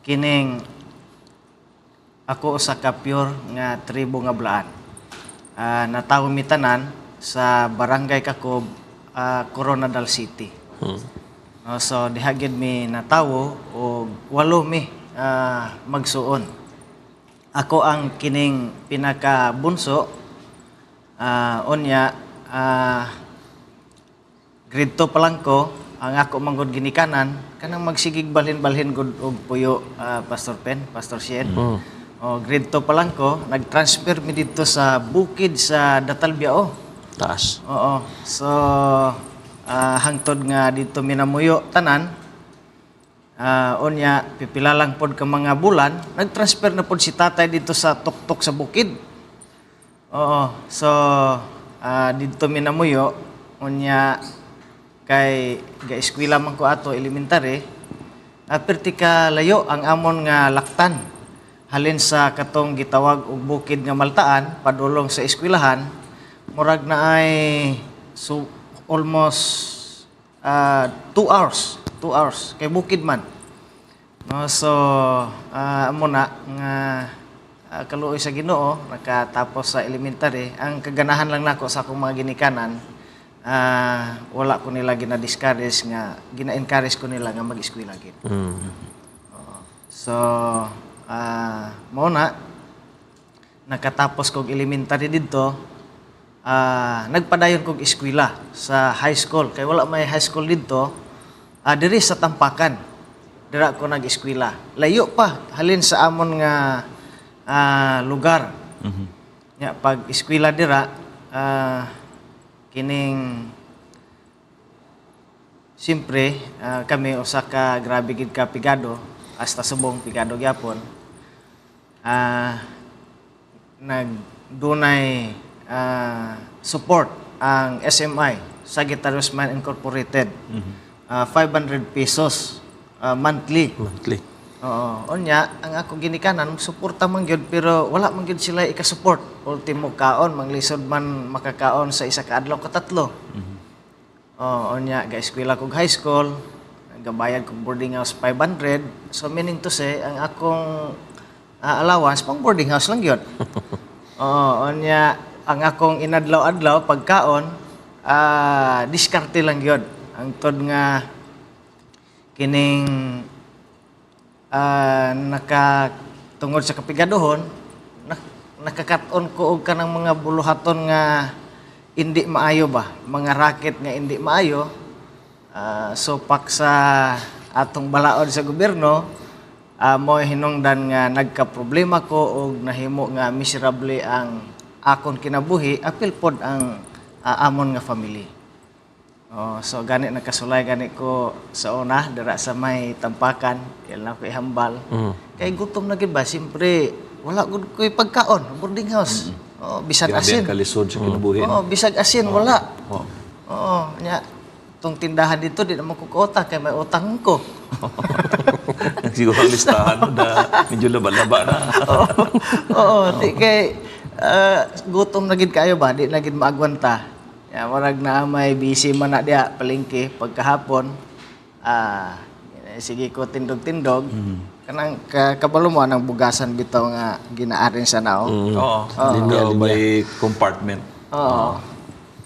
Kining ako usa ka pure nga tribo nga Blaan. Natawo mi tanan sa Barangay Kakob, Koronadal City. No, so diha gid mi natawo og walo mi magsuon. Ako ang kining pinakabunso. Unya grade 2 pa lang ko, ang ako manggod ginikanan kanang magsigig balhin-balhin gud og puyo, Pastor Pen, Pastor Sien. O grade 2 pa lang ko, nag-transfer mi didto sa bukid sa Datalbiao. Taas. Oo. So hangtod nga didto minamuyo tanan. Unya pipila lang pod ka mga bulan, nag-transfer na pod si tatay didto sa tuktok sa bukid. Oo. So didto minamuyo, unya kay ga-eskwela man ko ato elementary. Perti ka layo ang amon nga laktan. Halin sa katong gitawag og bukid nga Maltaan padulong sa eskwelahan, murag na ay so almost 2 hours, 2 hours kay bukid man. No, so amo na nga kaluoy sa Ginoo nakatapos sa elementary. Ang kaganahan lang nako sa akong mga ginikanan, wala ko nila gina-discourage nga gina-encourage ko nila nga mag-eskwela gid. So mao na nakatapos kog elementary didto, nagpadayon kog eskwela sa high school kay wala may high school didto, diri sa Tampakan. Dira ko nag-eskwela. Layo pa halin sa amon nga lugar. Nya pag eskwela dira, kining siyempre, kami usa ka grabe gid ka pigado, hasta subong pigado gyapon. Nagdunay support ang SMI, Sagittarius Mine Incorporated. 500 pesos monthly. Monthly. Oo. Unya, ang ako ginikanan, suporta man gyud, pero wala man gyud sila ika-support. Ultimo kaon, manglisod man makakaon sa isa ka adlaw katatlo. Oo, unya, ga-eskwela kog high school, gabayad kog boarding house 500. So meaning to say, ang akong allowance pang boarding house lang gyud. Oo, unya, ang akong inadlaw-adlaw pagkaon, diskarte lang gyud. Ang tod nga kining naka tungod sa kapigadohon, nakakat-on ko og kanang mga buluhaton nga hindi maayo ba, mga racket nga hindi maayo. So pak sa atong balaod sa gobyerno, mo hinungdan nga nagka-problema ko og nahimo nga miserable ang akon kinabuhi, apil pod ang amon nga family. Oh, so gani nakasulay gani ko sa una dira sa may Tampakan, kailan ko ihambal. Kay gutom na gid ba, siyempre wala gud ko'y pagkaon, boarding house. Oh, bisag Grabe asin. ang kalisod sa kinabuhi. Oo, bisag asin wala. Oo. Oo, nya tong tindahan dito di naman ko kuota kay may utang ko. Siguro ang listahan mo na medyo laba-laba na. Oo, oo, di kay gutom na gid kayo ba, di na gid maagwanta. Ya, murag na may busy man na diya palengke pagkahapon. Sige ko tindog-tindog. Kanang kabalo mo anang bugasan bitaw nga ginaarin sa nao. Oo. Linya, may compartment. Oo.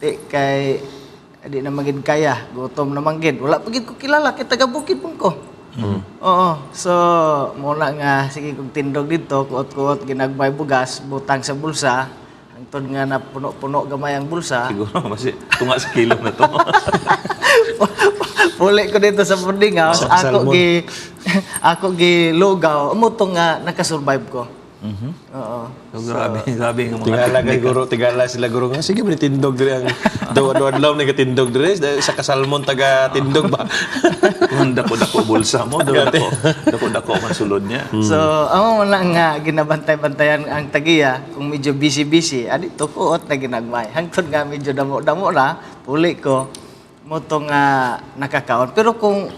Di kay di na magid kaya, gutom na man gid. Wala pa gid ko kilala kay taga bukid pun ko. Oo. So muna nga sige kog tindog dito, kuot-kuot ginagbay bugas, butang sa bulsa. Hangtod nga na puno-puno gamay ang bulsa. Siguro, masih tunga sa kilo na to. Puli ko dito sa boarding house, Sa ako salmon. gi ako gi lugaw. Amo to nga nakasurvive ko. Oo. So, grabe, grabe ang mga Tingala kay guro, tingala sila guro nga. Sige, may tindog dire ang dawa adlaw na tindog dire sa kasalmon taga tindog ba. Kung dako-dako bulsa mo, dako dako-dako man sulod niya. So, amo man lang nga ginabantay-bantayan ang tagiya kung medyo busy-busy, adi to kuot na ginagmay. Hangtod nga medyo damo-damo na, puli ko mo to nga nakakaon. Pero kung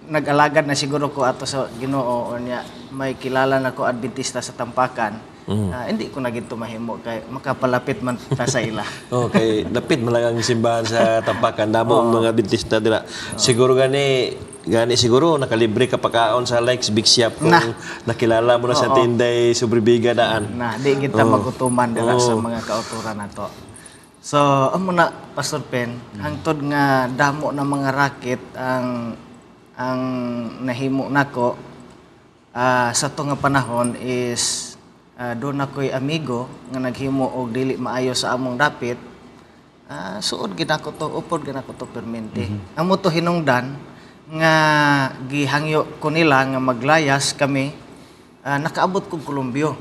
nag-alagad na siguro ko ato sa Ginoo o niya may kilala na ko Adventista sa Tampakan, hindi ko na gid mahimo kay makapalapit man ta sa ila. Okay, dapit man lang ang simbahan sa Tampakan. Damo ang mga Adventista dira. Siguro gani gani siguro nakalibre ka pagkaon sa Likes Big Shop kung Nah. nakilala mo na sa Tinday Sobribiga daan. Na di kita magutuman dira sa mga kauturan nato. So, amo na, Pastor Pen, hangtod nga damo na mga racket ang ang nahimo nako sa to nga panahon is doon ako'y amigo nga naghimo og dili maayo sa among dapit. Suod gid ako to, upod gid ako to permente. Amo to hinungdan nga gihangyo ko nila nga maglayas kami, nakaabot kog Columbio.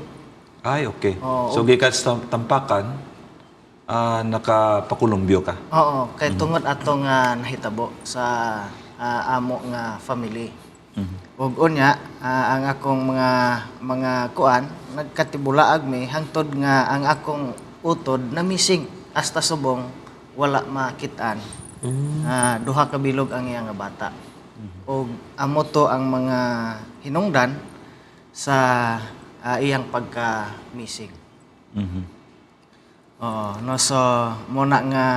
Ay, okay. So, gikan sa Tampakan, nakapakulombyo ka. Oo, kay tungod ato nga nahitabo sa amo nga family. Ug unya, ang akong mga mga kuan nagkatibulaag mi hangtod nga ang akong utod na missing hasta subong wala makitaan. 2 ka bilog ang iya nga bata. Ug amo to ang mga hinungdan sa iyang pagka-missing. Oo, no, so muna nga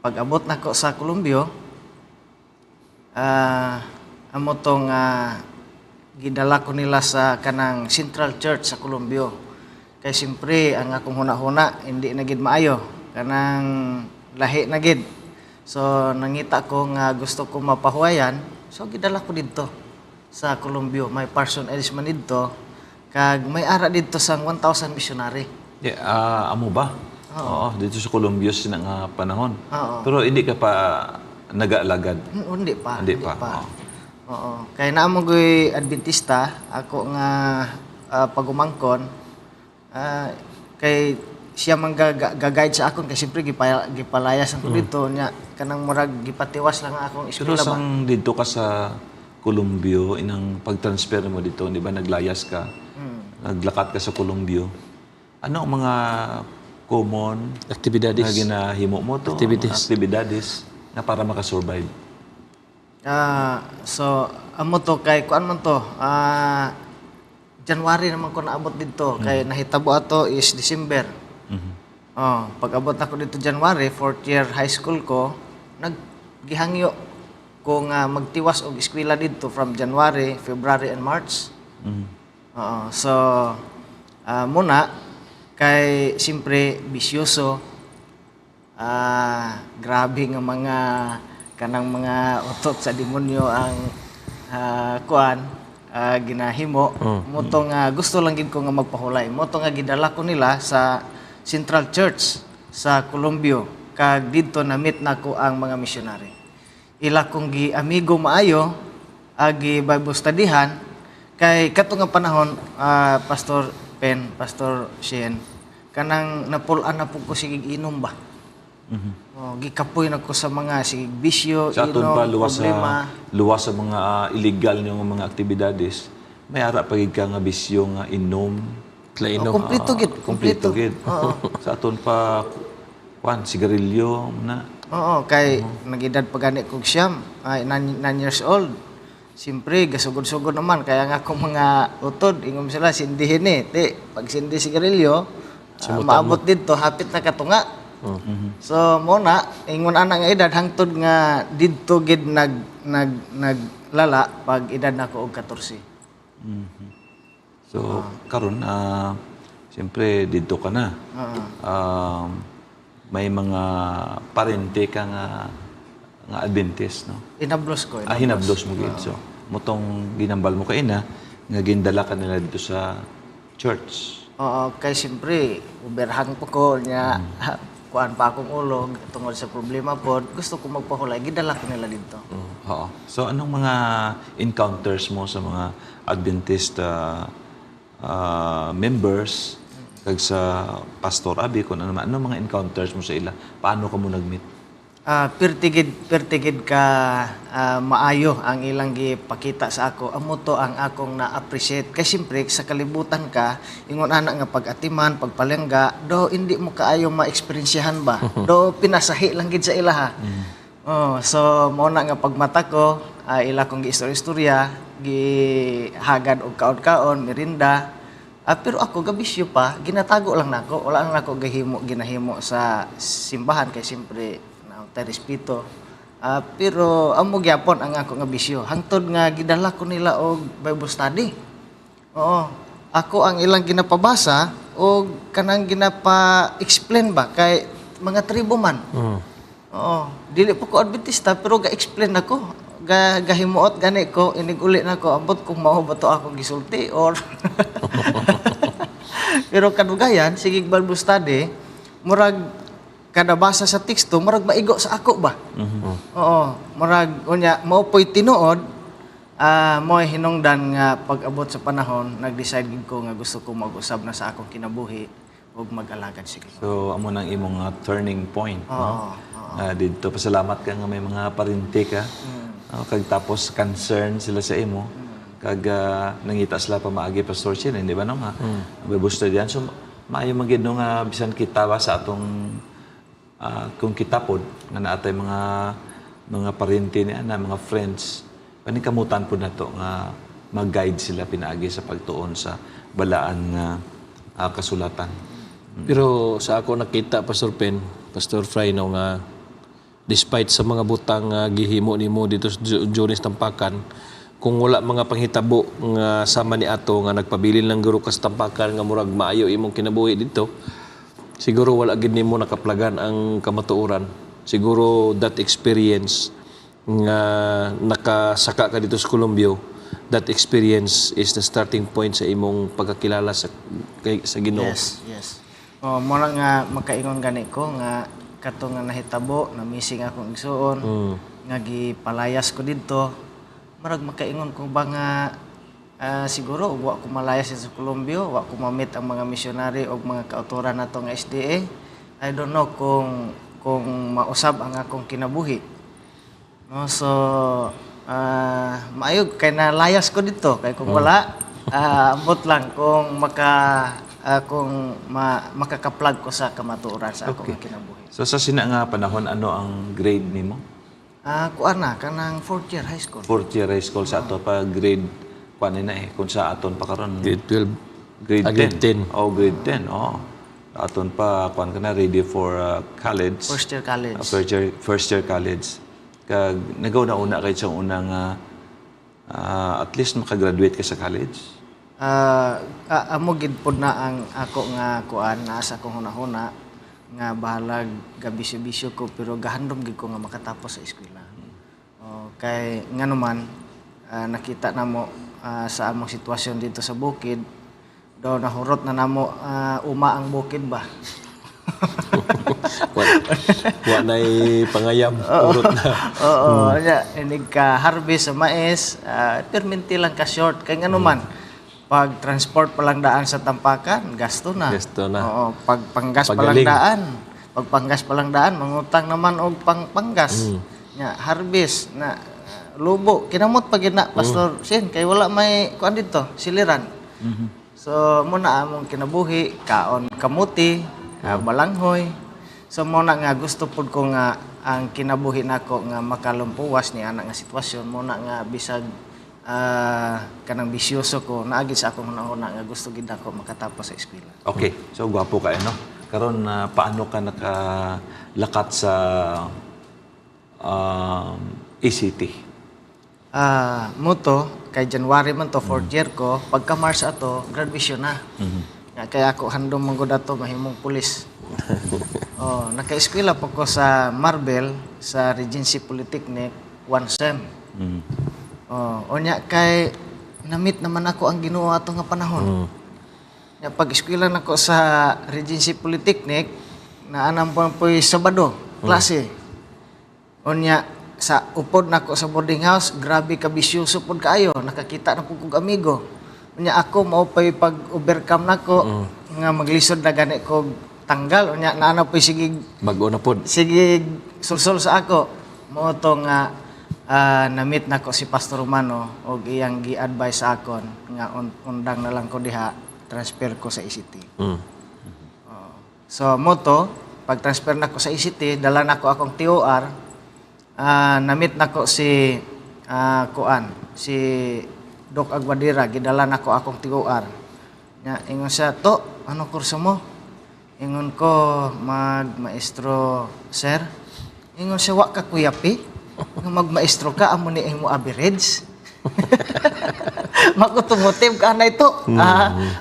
pag-abot nako sa Columbio, amo tong gidala ko nila sa kanang Central Church sa Columbio. Kay siyempre ang akong huna-huna hindi na gid maayo, kanang lahi na gid. So nangita ko nga gusto ko mapahuwayan, so gidala ko didto sa Columbio. May parsonage man didto kag may ara didto sa 1,000 missionary. Yeah, amo ba? Oo, dito sa Columbio sina nga panahon. Oo. Pero hindi ka pa nag-aalagad. Hindi pa. Hindi pa, oo. Oo. Kay naa man goy Adventista ako nga pagumangkon, kay siya man ga-guide sa akon kay siyempre gipalayas ang ko dito nya, kanang murag gipatiwas lang ang akong Pero eskwela ba. sang dito ka sa Columbio, inang pag-transfer mo dito, di ba naglayas ka, naglakat ka sa Columbio, ano ang mga common Aktibidades. na ginahimo mo to? Activities. Mga aktibidades na para makasurvive. So amo to kay kuan man to, January naman ko naabot dito kay nahitabo ato is December. Oh, pag abot nako dito January, fourth year high school ko, naggihangyo ko nga magtiwas og eskwela dito from January, February and March. Oo, so muna kay siyempre bisyoso, grabe nga mga kanang mga utot sa demonyo ang kuan ginahimo mo to nga gusto lang gid ko nga magpahulay mo to nga gidala ko nila sa Central Church sa Columbio, kag didto na meet nako ang mga missionary, ila kong gi amigo maayo, agi Bible studyhan, kay kato nga panahon, Pastor Pen, Pastor Shane, kanang napulaan na po ko sige inom ba. Oh, gikapoy na ko sa mga sige bisyo, Sa aton inom, pa, luwas sa, problema. luwas sa mga illegal yung mga aktibidades, may ara pa gid ka nga bisyo nga inom. Klainom. Oh, kompleto gid, Kompleto kompleto. gid. Sa aton pa, kuan, sigarilyo na. Oo, kay nagedad pa gani kog 9, ay 9 years old. Siyempre, gasugod-sugod naman. Kaya nga akong mga utod, ingom sila, sindihin eh. Ti, pag sindi sigarilyo, maabot dito, hapit na katunga. So, mo na, ingon ana nga edad, hangtod nga didto gid nag, naglala pag edad nako og 14. So, karon siyempre didto ka na. May mga parente ka nga nga Adventist, no? Inablos ko. Ah, hinablos mo gid. So, mutong ginambal mo kay ina nga gindala ka nila dito sa church. Oo, kay siyempre, uberhang po ko niya, kuan pa akong ulo, tungod sa problema po, gusto ko magpahulay, gidala ko nila dito. Oo. So, anong mga encounters mo sa mga Adventist members kag sa Pastor Abi kung ano man, anong mga encounters mo sa ila? Paano ka mo nag-meet? Pertigid pertigid ka maayo ang ilang gipakita sa ako. Amo to ang akong na-appreciate kay siyempre sa kalibutan ka ingon ana nga pag-atiman, pagpalengga, do hindi mo kaayo ma-eksperyensyahan ba. Do pinasahi lang gid sa ilaha. Oh, so mao na nga pagmata ko, ila kong giistorya-istorya, gihagad og kaon-kaon, merinda. Pero ako gabisyo pa, ginatago lang nako, wala lang nako gahimo ginahimo sa simbahan kay siyempre na tay respeto. Pero amo gyapon ang ako nga bisyo. Hangtod nga gidala ko nila og Bible study. Oo. Ako ang ilang ginapabasa og kanang ginapa-explain ba kay mga tribo man. Oo. Dili po ko Adventista pero ga-explain ako. Ga gahimuot gani ko inig uli nako, ambot kung mao ba to akong gisulti or pero kadugayan sige Bible study, murag kada basa sa teksto murag maigo sa ako ba. Oo, murag unya mao po'y tinuod, mo'y hinungdan nga pag-abot sa panahon nag-decide gid ko nga gusto ko mag-usab na sa akong kinabuhi ug mag-alagad sa Ginoo. So, amo nang imong turning point, Oo, no? Didto pasalamat ka nga may mga parente ka. No? Kag tapos concern sila sa imo. Kag nangita sila pamaagi Pastor Chin, hindi ba no nga? Mm. Study. So, maayo man gid no nga bisan kita ba sa atong kung kita pod nga naatay mga mga parente ni ana, mga friends, paningkamutan pod nato nga mag-guide sila pinaagi sa pagtuon sa balaan nga kasulatan. Pero sa ako nakita, Pastor Pen, Pastor Fry, no, nga despite sa mga butang nga gihimo nimo dito sa Jones Tampakan, kung wala mga panghitabo nga sama ni ato nga nagpabilin lang guro ka sa Tampakan nga murag maayo imong kinabuhi dito, siguro wala gid nimo nakaplagan ang kamatuoran. Siguro that experience nga nakasaka ka dito sa Columbio, that experience is the starting point sa imong pagkakilala sa Ginoo. Yes. Oh, mo na nga makaingon gani ko nga kato nga nahitabo, na missing akong igsuon, nga gipalayas ko didto. Marag makaingon ko ba nga siguro wa ko malayas sa Columbio, wa ko ma-meet ang mga missionary o mga kauturan nato nga SDA. I don't know kung mausab ang akong kinabuhi. No, so maayo kay nalayas ko dito kay kung wala, ambot lang kung maka kung makakaplag ko sa kamatuoran sa akong kinabuhi. So sa sina nga panahon, ano ang grade nimo? Kuan na kanang fourth year high school. Fourth year high school sa ato pa grade kuan na eh kung sa aton pa karon Grade 12. Grade Ah, 10. grade 10. Oh, grade 10. Oh. Aton pa kuan ka na ready for college. First year college. First year college. Kag nagaw na una kay sa unang at least makagraduate ka sa college. Amo gid pod na ang ako nga kuan naa sa akong hunahuna nga bahalag gabisyo-bisyo ko pero gahandom gid ko nga makatapos sa eskwela. Oh, kay ngano man nakita namo sa among sitwasyon dito sa bukid do nahurot na namo uma ang bukid ba. Wa na'y pangayam. Urot na. Oo, nya inig ka harvest sa mais, perminti lang ka short kay ngano man pag transport pa lang daan sa tampakan, gasto na. Gasto na. Oo, pag panggas pa lang Pagaling. daan, pag panggas pa lang daan, mangutang naman og pang panggas. Nya harvest na lubo, kinamot pa gid na, Pastor Sin, kay wala may kuan dito, siliran. So mo na among kinabuhi, kaon kamuti, balanghoy. So mo na nga gusto pud ko nga ang kinabuhi nako nga makalumpuwas ni ana nga sitwasyon mo na nga bisag kanang bisyoso ko naagi sa akong hunahuna nga gusto gid ako makatapos sa eskwela. Okay. So gwapo ka eh, no? Karon paano ka nakalakat sa ACT? Mo to kay January man to fourth year ko, pagka March ato graduation na. Nga kaya ako handom man gud ato mahimong pulis. Oh, naka-eskwela pa ko sa Marbel sa Regency Polytechnic one sem. Oh, unya kay na-meet naman ako ang Ginoo ato nga panahon. Nya pag eskwela nako sa Regency Polytechnic, naanam po po'y Sabado, klase. Unya sa upod nako sa boarding house, grabe ka bisyoso pod kaayo, nakakita na pud kog amigo. Unya ako mao pay pag overcome nako nga maglisod na gani kog tanggal, unya naa na po'y sige Bago na pod. sige sulsul sa ako. Mao to nga na-meet nako si Pastor Romano og iyang gi-advise sa akon nga undang na lang ko diha, transfer ko sa ACT. So mo to, pag transfer nako sa ACT, dala nako akong TOR, na-meet nako si kuan, si Doc Aguadira, gidala nako akong TOR. Nya ingon siya, "To, ano kurso mo?" Ingon ko, "Mag maestro, sir." Ingon siya, "Wa ka kuyapi? Nga magmaestro ka, amo ni imo average." Makutumotive ka na ito.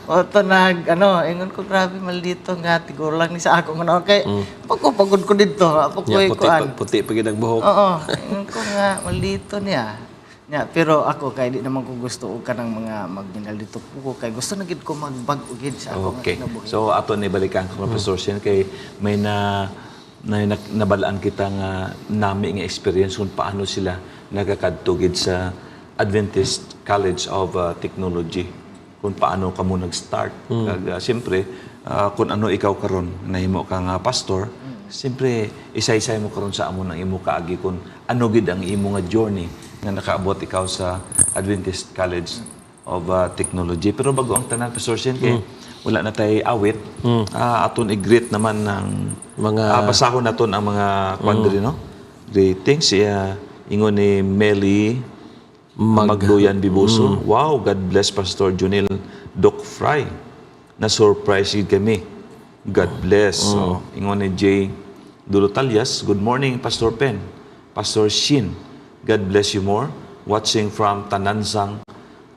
O to nag, ano, ingon ko, grabe, maldito nga, tigulang ni sa ako. Nga, okay, pagko pagod ko dito, ako Nya, ko'y puti, kuan. Puti pa gid ang buhok. Oo, ingon ko nga, maldito niya. Nya, pero ako kay di naman ko gusto og kanang mga magminal dito ko kay gusto na gid ko magbag-o gid sa ako nga kinabuhi. So ato ni balikan ko, Professor Shen, kay may na nabalaan kita nga nami nga experience kung paano sila nagakadto gid sa Adventist College of Technology, kung paano ka mo nag-start. Kag siyempre kung ano ikaw karon nahimo ka nga pastor, siyempre isa-isay mo karon sa amon ang imo kaagi kung ano gid ang imo nga journey nga nakaabot ikaw sa Adventist College of Technology. Pero bago ang tanan, Pastor Shen, kay wala na tayo awit, aton i-greet naman ng basahon naton ang mga kwan diri, no? Greetings siya ingon ni Meli Magluyan Bibuso. "Wow, God bless Pastor Junil Doc Fry. Na surprise gid kami. God bless." So, ingon ni Jay Dulotalias, "Good morning, Pastor Pen. Pastor Shin. God bless you more. Watching from Tanansang,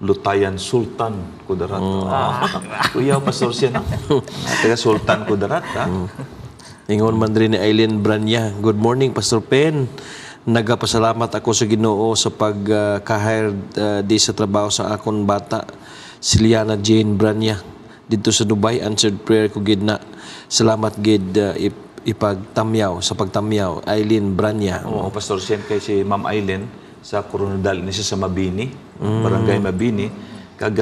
Lutayan, Sultan Kudarat." Ah, kuya Pastor Shin, no? Ah, taga Sultan Kudarat, ha? Ingon man rin ni Eileen Branya, "Good morning, Pastor Pen. Nagapasalamat ako sa Ginoo sa pagka-hire di sa trabaho sa akon bata, si Liana Jane Branya, dito sa Dubai. Answered prayer ko gid na. Salamat gid ipagtamyaw sa pagtamyaw. Eileen Branya." Oo, Pastor Shen, kay si Ma'am Eileen, Sa Koronadal ni siya sa Mabini, Barangay Mabini, kag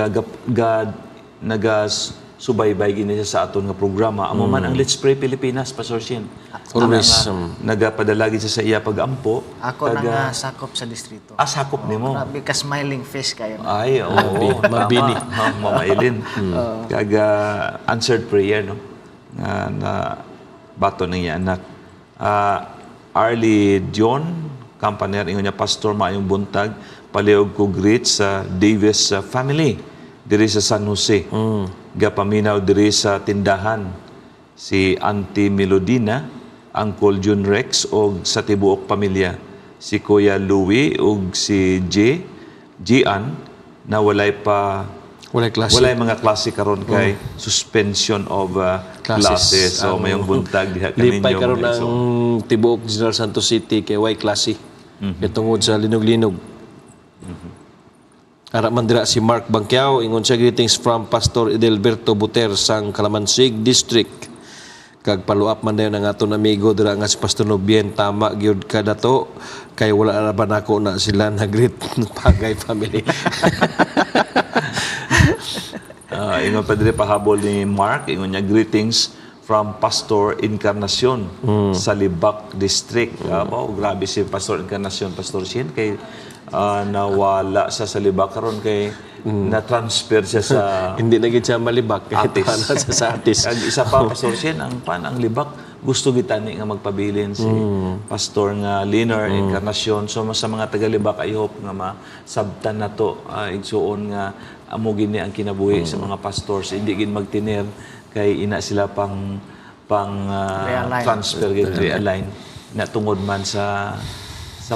nagas subaybay gini siya sa aton nga programa. Amo man ang Let's Pray Pilipinas, Pastor Shin. Always, Ana nga, nagapadalagi siya sa iya pagampo. Ako na nga sakop sa distrito. Ah, sakop nimo. Grabe ka smiling face kayo. Ay, oo. Mabini. Tama. Oh, Mama Eileen. Kag answered prayer, no? Nga na bato ng iya anak. Arlie Dion, kampaner, ingon niya, "Pastor, maayong buntag. Palihog ko greet sa Davis family diri sa San Jose. Gapaminaw diri sa tindahan si Auntie Melodina, Uncle Jun Rex og sa tibuok pamilya. Si Kuya Louie og si J, Gian na walay pa Walay klase. Walay mga klase karon kay suspension of Classes. classes. So mayong buntag diha kaninyo." Lipay karon mga ang tibuok General Santos City kay way klase. Kay tungod sa linog-linog. Ara man dira si Mark Bangkiao, ingon siya, "Greetings from Pastor Edelberto Buter sang Kalamansig District." Kag follow up man dayon ang aton amigo dira nga si Pastor Nobien, "Tama gyud ka dato kay wala ra ba nako na sila na greet, Pagay family." Ingon pa diri pahabol ni Mark, ingon niya, "Greetings from Pastor Encarnacion sa Libak District." Wow, grabe si Pastor Encarnacion, Pastor Shin, kay nawala sa Libak karon kay na-transfer siya sa Hindi na gid siya malibak kahit Atis. ano sa Atis. Kag isa pa, Pastor Shin, ang pan ang Libak gusto gitani nga magpabilin si Pastor nga Leonard Encarnacion. So sa mga taga Libak, I hope nga masabtan na to, igsuon nga amo gini ang kinabuhi sa mga pastors. Hindi gin magtiner kay ina sila pang pang Realign. Transfer gid, realign na tungod man sa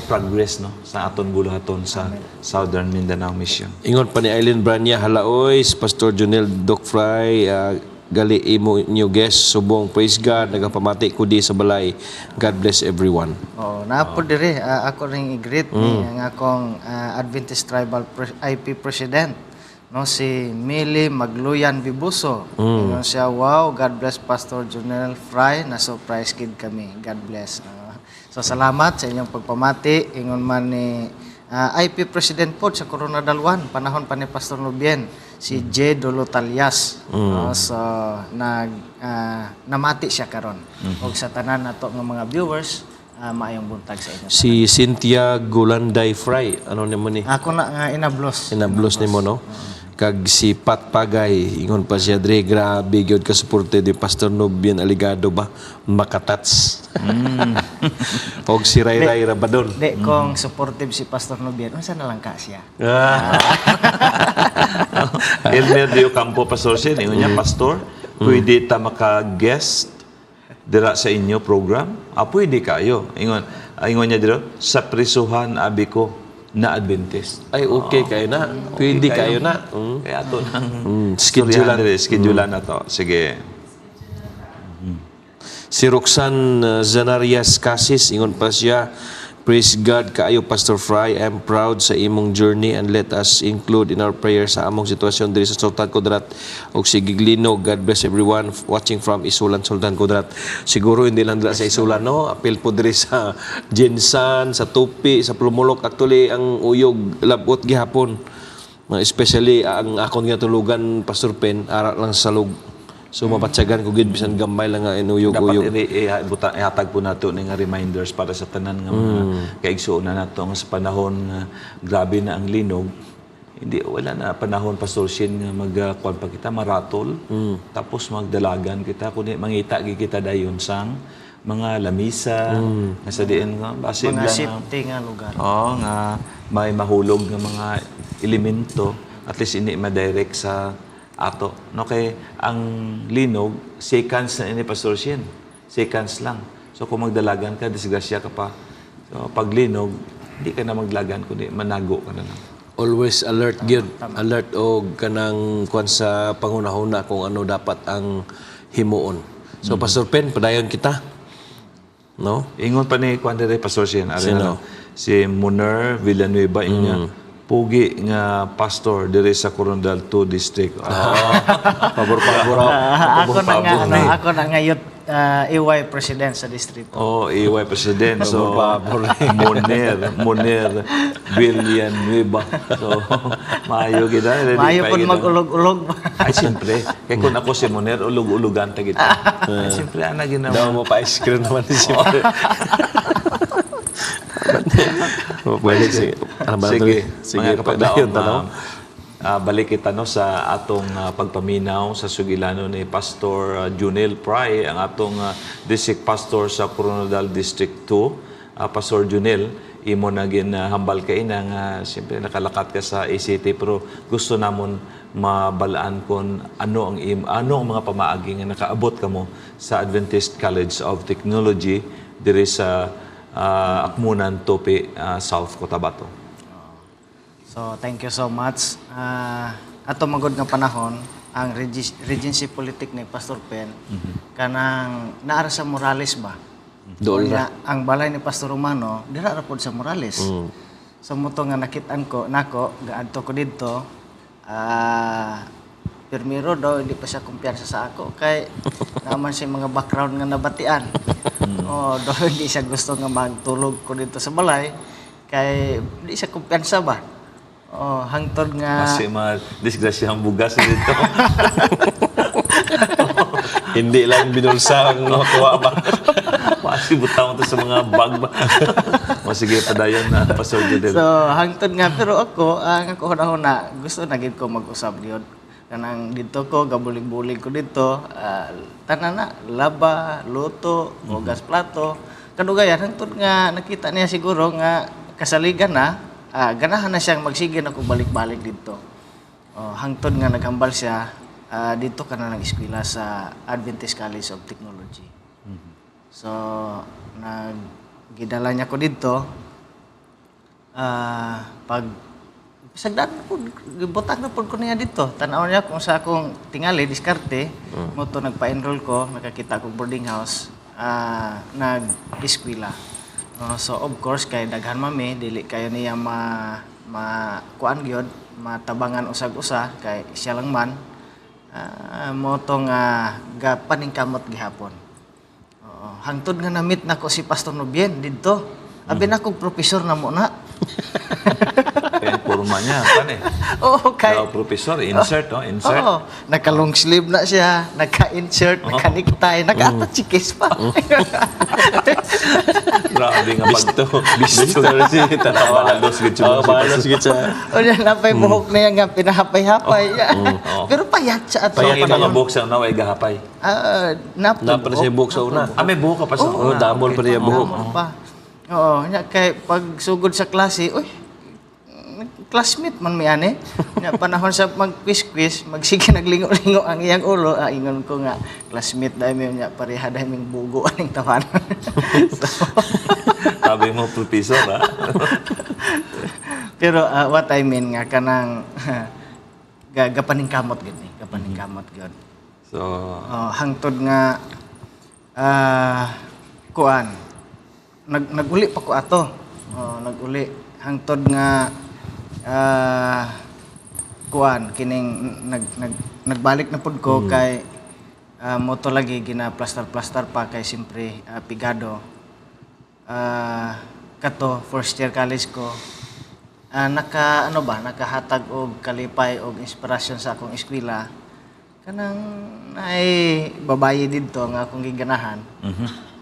progress, no, sa aton buluhaton sa Southern Mindanao Mission. Ingon pa ni Eileen Branya, "Halaoy, Pastor Junel Doc Fry, gali imo new guest, subong praise God, nagapamati ko di sa balay. God bless everyone." Oh, naa po diri, ako ring i-greet ni ang akong Adventist Tribal IP President, no, si Mili Magluyan Bibuso. Ingon siya, "Wow, God bless Pastor Junel Fry, na surprise kid kami. God bless." So salamat sa inyong pagpamati. Ingon man ni IP President po sa Koronadal 1, panahon pa ni Pastor Nubien, si J. Dolotalias. No, so nag namati siya karon. Og sa tanan nato nga mga viewers, maayong buntag sa inyo. Si Cynthia Gulanday Fry, ano nimo ni? Ako na nga inablos. Inablos nimo, no? Kag si Pat Pagay, ingon pa siya dre, "Grabe gyud ka suporte di Pastor Nubien Aligado ba makatats." Og si Ray Ray Rabadon. Di, kung supportive si Pastor Nubien, unsa na lang ka siya? Elmer Dio Campo, Pastor Shin, ingon niya, "Pastor, pwede ta maka-guest dira sa inyo program?" Ah, pwede kayo. Ingon niya dira, "Sa prisuhan abi ko na Adventist." Ay, okay kayo na. Pwede kayo na. Kaya ato nang Schedule. Schedule na to. Sige. Si Roxanne Zanarias Casis, ingon pa siya, "Praise God kaayo, Pastor Fry. I'm proud sa imong journey and let us include in our prayers sa among sitwasyon diri sa Sultan Kudarat og sige linog. God bless everyone watching from Isulan, Sultan Kudarat." Siguro hindi lang dira sa Isulan, no? Apil po diri sa GenSan, sa Tupi, sa Polomolok. Actually, ang uyog labot gihapon. Mga especially ang akon nga tulugan, Pastor Pen, ara lang sa salog. So mapatsagan ko gid bisan gamay lang nga Dapat inuyog-uyog. ihatag po nato ni nga reminders para sa tanan nga mga kaigsuonan nato nga sa panahon nga grabe na ang linog, hindi wala na panahon, Pastor Shin, nga magkuan pa kita maratol tapos magdalagan kita, kundi mangita gi kita dayon sang mga lamisa nga sa diin nga base Mga lang nga- safety nga lugar. Oo, nga may mahulog nga mga elemento, at least hindi ma-direct sa ato. No, kay ang linog, seconds na ini, Pastor Shin. Seconds lang. So kung magdalagan ka, disgrasya ka pa. So pag linog, hindi ka na magdalagan kundi manago ka na lang. Always alert gyud. Alert og kanang kuan sa panghunahuna kung ano dapat ang himuon. So Pastor Pen, padayon kita. No? Ingon pa ni kuan dire, Pastor Shin, ari Sino? na lang. Si Muner Villanueva, ingon niya, "Pugi nga pastor dire sa Koronadal 2 District." Ah, Pabor pabor. Ako na nga ano, ako na nga youth AY president sa distrito. Oh, AY president. So, Moner, Moner Villanueva. So, maayo gid ah. Ready Maayo pa pod gid, ah. mag-ulog-ulog. Ay, siyempre. Kaya kung ako si Moner, ulog-ulugan ta kita. Ay, siyempre, ana ginawa. Daw mo pa ice cream naman si Moner. Pwede, sige. Ano ba Sige, Sige, mga kapagdaong, padayon, tanaw. Balik kita no, sa atong pagpaminaw sa sugilano ni Pastor Junel Pry, ang atong district pastor sa Coronadal District 2. Pastor Junel, imo na ginahambal kay na nga siyempre nakalakat ka sa ACT pero gusto namon mabalaan kon ano ang mga pamaagi nga nakaabot kamo sa Adventist College of Technology diri sa Akmunan, Topi, South Cotabato. So, thank you so much. Ato magod nga panahon, ang Regency Polytechnic, Pastor Pen, kanang naara sa Morales ba? Dool Nga, ang balay ni Pastor Romano, dira ra pod sa Morales. So mo to nga nakit-an ko nako, gaadto ko didto. Pirmiro daw hindi pa siya kumpiyansa sa ako kay naman siya mga background nga nabatian. Oh, daw hindi siya gusto nga magtulog ko dito sa balay kay hindi siya kumpiyansa ba. Oh, hangtod nga Kasi mga disgrasya ang bugas dito. Hindi lang binulsa ang nakuha ba. Kasi butang to sa mga bag ba. O sige, padayon na, Pastor Judel. So, hangtod nga pero ako ang ako huna-huna gusto na gid ko mag-usab gyud. Kanang didto ko gabulig-bulig ko didto, tanan na laba, luto, hugas plato. Kadugayan hangtod nga nakita niya siguro nga kasaligan na, ganahan na siyang magsige na ko balik-balik didto. Oh, hangtod nga naghambal siya, didto ka na nag-eskwela sa Adventist College of Technology. So, naggidala niya ko didto. Pag sagdan po, gibutang na po ko niya dito. Tanaw niya kung sa akong tingali, diskarte, mo to nagpa-enroll ko, nakakita ko boarding house, nag-eskwela. Oh, so of course kay daghan mami, dili kayo niya ma ma kuan gyud, matabangan usag-usa kay siya lang man. Mo to nga gapaningkamot gihapon. Oo. Hangtod nga na-meet nako si Pastor Nobien didto. Abi na kog professor na mo na. Kaya ang forma niya, pan eh. Oo, kay Daw, professor, insert, no? Insert. Oo, naka-long sleeve na siya, naka-insert, naka-necktie, naka-attach si case pa. Grabe nga pag... Bisto. Bisto si tanawa. Balos gid siya. Oo, balos gid siya. O yan, napay buhok na yan nga, pinahapay-hapay. Pero payat siya at Payat ang mga buhok sa una, ay gahapay. Napay Napa na siya buhok sa una. Ah, may buhok ka pa sa Oo, una. damol pa niya buhok. Damol pa. Oo, nya kay pag sugod sa klase, uy, classmate man mi ani. Nya panahon sa mag-quiz-quiz, magsige naglingo-lingo ang iyang ulo, ingon ko nga classmate dahil mi nya pareha dahil ming bugo aning tawanan. So, Sabi mo, professor, ha? pero what I mean nga kanang gapaningkamot gid ni, gapaningkamot gyud. So, Oh, hangtod nga kuan naguli pa ko ato. Oh, naguli hangtod nga kuan kining nag, nag nagbalik na pud ko kay moto lagi gina plaster-plaster pa kay siyempre pigado. Kato first year college ko, naka ano ba nakahatag og kalipay og inspirasyon sa akong eskwela kanang ay babaye didto nga akong giganahan.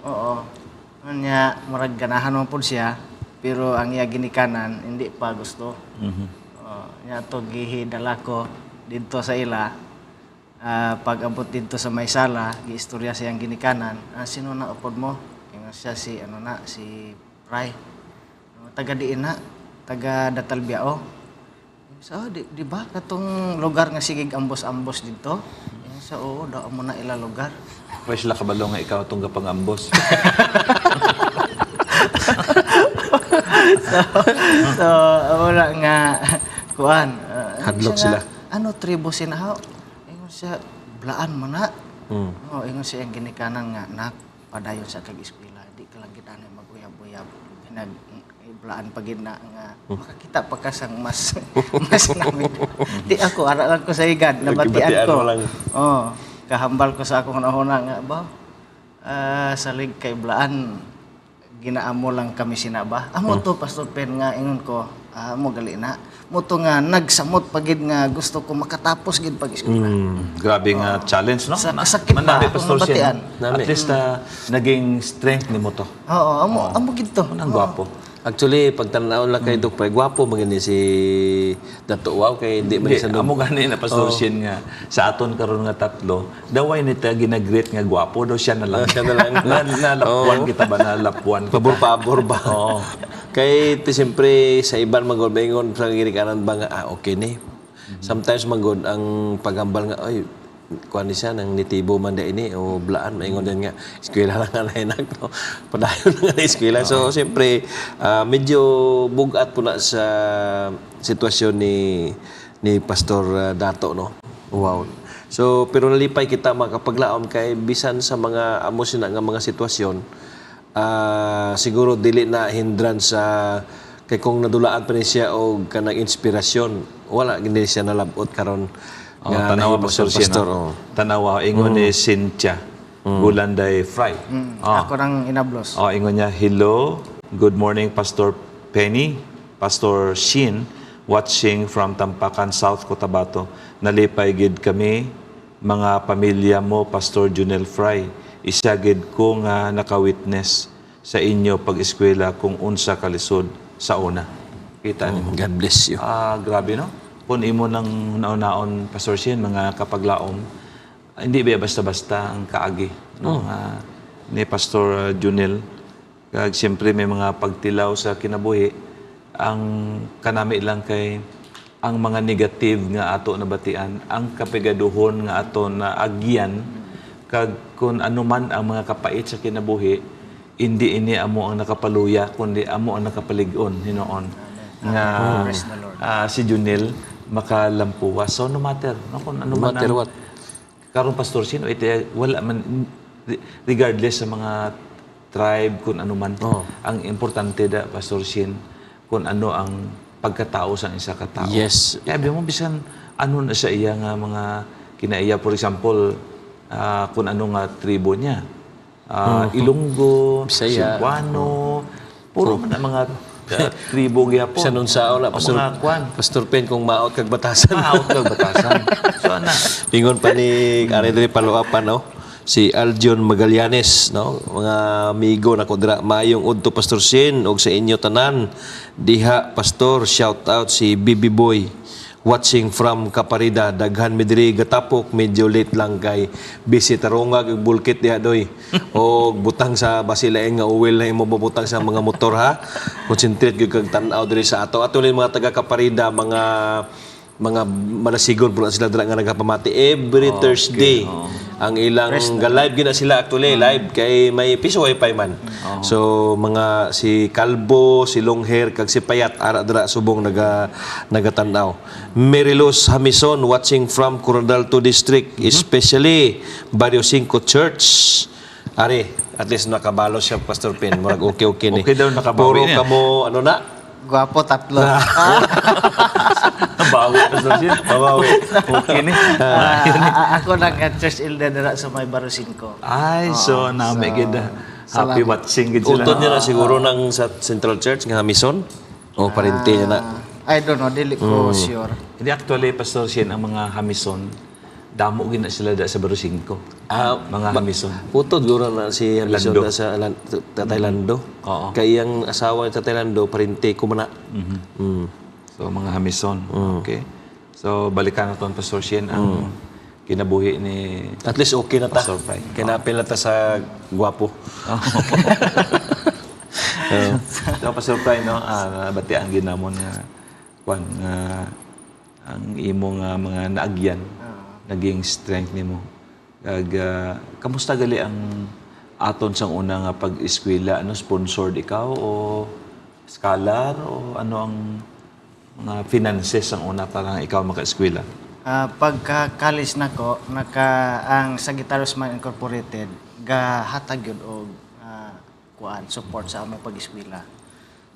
Oo. Unya murag ganahan man pud siya pero ang iya ginikanan hindi pa gusto. Oo, nya to gihidala ko didto sa ila. Pag abot didto sa may sala, giistorya siyang ginikanan. Sino na upod mo? Ingon siya si ano na si Pray. Taga diin na, taga Datalbiao. So, di ba katong lugar nga sigig ambos-ambos dito? Ingon siya, oo, daw mo na ila lugar. fresh la kabalo nga ikaw itong gapangambos. So, wala nga kuan. Hadlok siya nga, sila. Ano tribo sinahaw? Ingon siya, blaan mo na. Oh, ingon siya ang ginikanan nga nak padayon sa kag eskwela, di ka lang kita na maguyab-uyab. Nag blaan pa gid na nga makakita pa ka sang mas mas namin. Di ako ara lang ko sa igad, nabatian Nagkibatian ko. mo lang. Oh, kahambal ko sa akong nahuna nga ba. Salig kay Blaan, ginaamo lang kami sinaba. Amo to, Pastor Pen, nga ingon ko, amo gali na. Mo to nga nagsamot pagid nga gusto ko makatapos gid pag eskwela. Grabe nga challenge, no? Sa kasakit ba, Manami, akong Pastor Shen. nabatian. At least naging strength ni mo to. Oo, amo amo gid to. Ang gwapo. Actually, pag tanawon lang kay Doc Pray, gwapo man gani si Dato Wow kay hindi man Hindi, siya amo gani na Pastor Shen nga sa aton karon nga tatlo, daway nita ginagreet nga gwapo daw siya na lang. Ah, siya na lang. Nalapuan kita ba? Nalapuan kita. Pabor-pabor ba? Oo. Kay ti siyempre sa iban magod maingon sa ginikanan ba nga okay ni. Sometimes magod ang paghambal nga ay kuan ni siya nang nitibo man da ini o blaan maingon din nga eskwela lang nga nahinak no. Padayon lang nga na eskwela. So siyempre medyo bugat po na sa sitwasyon ni ni Pastor Dato no. Wow. So pero nalipay kita makapaglaom kay bisan sa mga amo sina nga mga sitwasyon siguro dili na hindrance sa kay kung nadulaan pa ni siya og kanang inspirasyon wala gini siya nalabot karon Oh, tanawa nahimo Pastor siyang Shen. pastor Ah. oh. Tanawa ingon ni Cynthia Gulanday Fry. Oh. Ako nang inablos. Oh, ingon niya, "Hello, good morning Pastor Penny, Pastor Shin, watching from Tampakan, South Cotabato. Nalipay gid kami mga pamilya mo, Pastor Junel Fry. Isa gid ko nga naka-witness sa inyo pag-eskwela kung unsa kalisod sa una." Kita nimo. God bless you. Ah, grabe no. Kung imo nang naon-naon Pastor Shin, mga kapaglaom, hindi ba basta-basta ang kaagi no ni Pastor Junel. Kag siyempre may mga pagtilaw sa kinabuhi. Ang kanami lang kay ang mga negative nga ato nabatian, ang kapigaduhon nga ato na agyan, kag kung ano man ang mga kapait sa kinabuhi, hindi ini amo ang nakapaluya, kundi amo ang nakapalig-on hinuon nga Praise the Lord. Si Junel makalampuwa. So no matter, no, kung ano No man matter ang- what. Karon Pastor Sino ite wala man regardless sa mga tribe kung ano man. Oh. Ang importante da Pastor Shin kung ano ang pagkatao sa isa ka tao. Yes. Kaya abi mo bisan ano na sa iya nga mga kinaiya, for example, kung ano nga tribo niya. Ilonggo, Bisaya. Cebuano, puro man ang mga tribo gyapon. Sa nun sao na O Pastor mga kwan. Pastor Pen kung maot kag batasan. Maot kag batasan. So ana. Ingon pa ni ari diri paluapan no. Si Aljon Magallanes no, mga amigo nako dira maayong udto Pastor Sin og sa inyo tanan diha Pastor, shout out si Bibi Boy watching from Caparida. Daghan mi diri gatapok, medyo late lang kay busy tarongag ug bulkit diha doy og butang sa basilain nga oil na imo bubutang sa mga motor ha. Concentrate gyud kag tan-aw diri sa ato ato rin mga taga Caparida, mga malasigon po na sila dira nga nagapamati every Thursday. Ang ilang ga live gina sila actually live kay may piso wifi man. So mga si Kalbo, si Longhair kag si Payat ara dira subong nagatanaw. Merilos Hamison watching from Coronadal 2 District, especially Barrio 5 Church. Ari, at least nakabalo siya Pastor Pin. Murag okay okay ni. Okay daw, nakabawi Puro niya. kamo ano na? Gwapo tatlo. Bawi Pastor Shin. Babawi. Okay ni. Ako nang church elder dira sa may Barrio 5. Ay, so nami gid happy watching gid sila. Utod niya na siguro ng sa Central Church nga Hamison. O parente niya na. I don't know, dili ko sure. Hindi actually Pastor Shin ang mga Hamison damo gid na sila da sa Barrio 5. Ah, Mga Hamison. Utod guro na si Hamison Lando. na sa Tatay Lando. Oo. Kay iyang asawa ni Tatay Lando parente ko man na. So mga Hamison. Okay. So balikan na ton Pastor Shin ang kinabuhi ni At least okay na ta. Pastor Fry. Kinapil na ta sa gwapo. So Pastor Fry no, nabatian ginamon nga kwan nga ang imo nga mga naagyan naging strength nimo. Kag kamusta gali ang aton sang una nga pag-eskwela, ano sponsored ikaw o scholar o ano ang mga finances ang una para ikaw maka-eskwela? Pagka college nako, naka ang Sagittarius Man Incorporated gahatag yun og kuan support sa among pag-eskwela.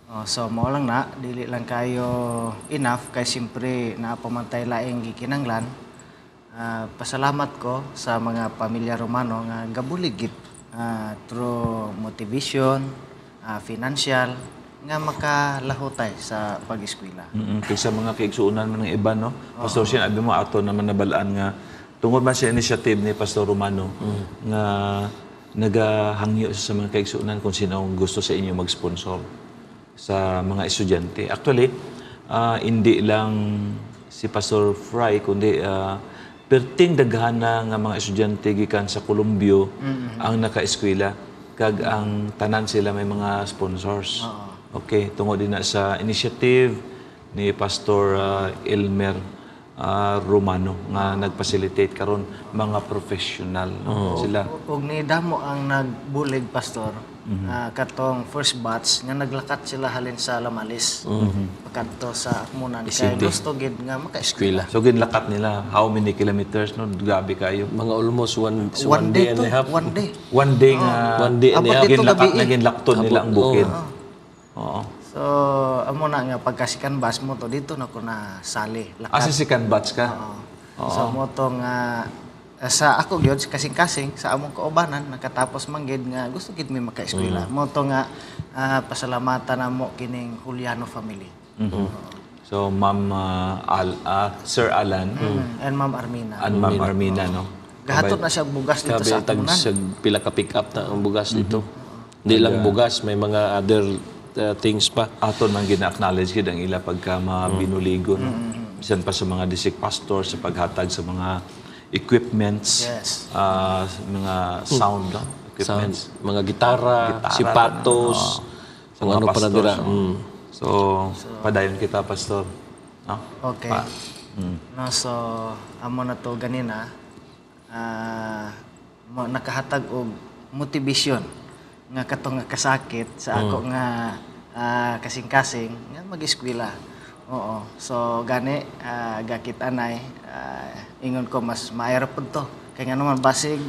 Oh, so mao lang na dili lang kayo enough kay siyempre naa pa man tay laing gikinanglan. Pasalamat ko sa mga pamilya Romano nga gabulig gid Through motivation, financial, nga makalahutay sa pag-eskwela. Kaysa mga kaigsuonan man ng iba, no? Pastor Shane, abi mo ato naman nabalaan nga tungod man sa initiative ni Pastor Romano nga nagahangyo siya sa mga kaigsuonan kung sino ang gusto sa inyo mag-sponsor sa mga estudyante. Actually, hindi lang si Pastor Fry kundi perting daghan na nga mga estudyante gikan sa Columbio ang naka-eskwela kag ang tanan sila may mga sponsors. Okay, tungod din na sa initiative ni Pastor Elmer Romano nga nag-facilitate karon mga professional, no, sila. Ug ni damo ang nagbulig, Pastor, katong first batch nga naglakat sila halin sa Lamalis pakadto sa Akmonan kay gusto gid nga maka-eskwela. Eskwela. So ginlakat nila how many kilometers, no? Grabe kayo. Mga almost one, one, One day day and to, a half. one day. One day nga One day and a Abot half. dito ginlakat gabi na eh. ginlakton nila ang bukid. Oo. So amo na nga pagkasikan bus mo to dito na ko na sali lakat. Asa si batch ka? Oo. So mo to nga sa ako gyud kasing-kasing sa among kaubanan nakatapos man gid nga gusto gid mi maka-eskwela. Mo to nga pasalamatan namo kining Juliano family. So Ma'am Sir Alan And Ma'am Armina. and Ma'am Armina, no. Gahatod na siya og bugas dito Grabe, sa tag Akmonan. sa pila ka pick up na ang bugas dito. Hindi lang bugas, may mga other things pa. Aton man gina-acknowledge gid ang ila pagka mabinuligon. Bisan pa sa mga district pastor sa paghatag sa mga equipments, mga sound, no? Equipments. Sound, mga gitara, Gitara, sipatos, no? Sa kung mga ano pa na pastors, dira. no? So, padayon kita, Pastor. No? Okay. No, so amo na to ganina mo nakahatag og motivation nga kato nga kasakit sa ako nga kasing-kasing nga mag-eskwela. Oo. So gani gakit anay ingon ko mas maayo ra pud to. Kay nga naman basig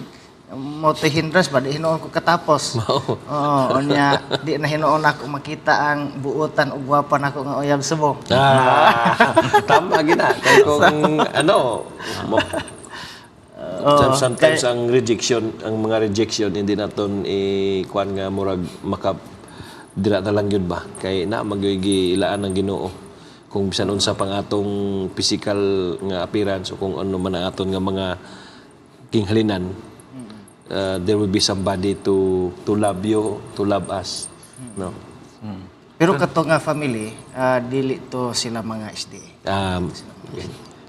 mo to hindrance ba di hinuon ko katapos. Mao. Oo, unya di na hinuon ako makita ang buotan ug gwapa nako nga uyab subong. Ah, tama gina. Kay kung ano, sometimes ang rejection, ang mga rejection hindi naton i-kuan nga murag maka dira na lang yun ba kay na magyuy ilaan ng Ginoo kung bisan unsa pang atong physical nga appearance o kung ano man ang aton nga mga kinghalinan, there will be somebody to love you, to love us, no? Pero kato nga family, dili to sila mga SDA.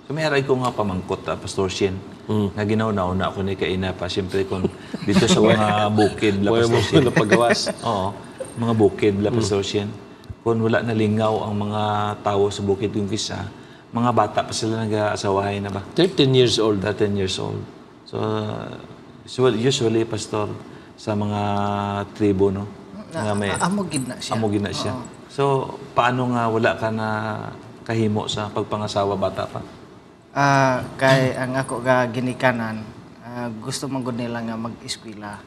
So may aray ko nga pamangkot, Pastor Shin, nga ginaw-nauna ko ni kaina pa. Siyempre kung dito sa mga bukid, la wala Pastor mo Shin. napagawas. Oo, mga bukid, la Pastor Shin. Kung wala nalingaw ang mga tao sa bukid yung kisa, mga bata pa sila nag-aasawahay na ba? 13 years old. 13 years old. So, usually, Pastor, sa mga tribo, no? Nga may, Amo gid na siya. amo gina siya. So, paano nga wala ka na kahimo sa pagpangasawa bata pa? Kay ang ako ga ginikanan, gusto man gud nila nga mag-eskwela.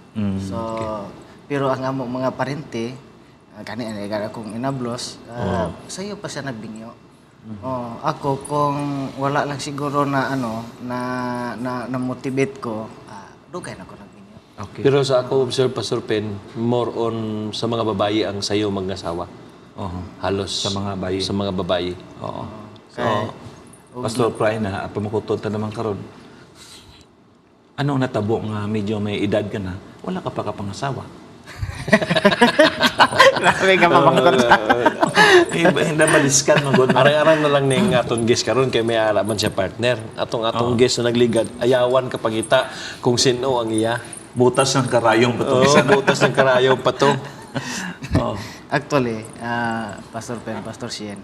So pero ang amo mga parente, gani ani gani akong inablos, sayo pa siya nagbinyo. Oh, ako kung wala lang siguro na ano na na, na motivate ko, dugay na ko nagbinyo. Okay. Pero sa ako observe, Pastor Pen, more on sa mga babae ang sayo magngasawa. Oo. Halos Sa mga bayi. Sa mga babae. Oo. So, Pastor Pry na, pamakuton ta naman karon. Anong natabo nga medyo may edad ka na, wala ka pa kapangasawa? Grabe ka pamangkot. Eh, nabaliskan man gud. Arang-arang na lang ning atong guest karon kay may ara man siya partner. Atong guest na nagligad, ayawan ka pangita kung sino ang iya. Butas ng karayong pa Oh, butas ng karayom pa to. Oo. Actually, Pastor Pen, Pastor Sien,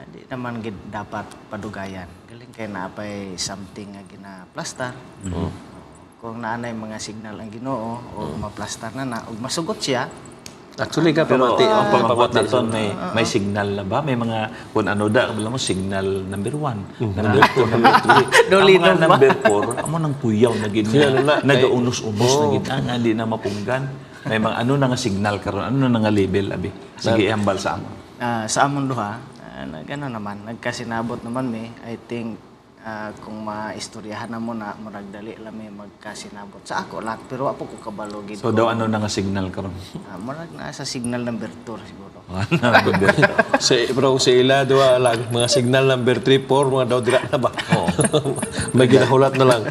di naman gid dapat padugayan. Galing kay naapay something nga ginaplastar. Kung naanay mga signal ang Ginoo o maplastar na na ug masugot siya, Actually ka Pero pamati, ang pamangkot pamati. na to, may signal na ba? May mga, kung ano da, alam mo, signal number 1, number 2, number 3. Ang mga number 4, amo nang kuyaw na gid Ano na, na, nagaunos-unos na gid, nga di na mapunggan. May mga ano na nga signal karon, ano na nga label, abi. Sige, ihambal sa amo. Sa amon duha, nag ano naman, nagkasinabot naman mi. I think Kung maistoryahan na mo na, murag dali lang may magkasinabot. Sa ako lang, pero wa po ko kabalo gid So ko. daw ano na nga signal karon? Murag na sa signal number 2 siguro. Sa, pero kung sa ila, duwa lang, mga signal number 3, 4, mga daw dira na ba? May ginahulat na lang.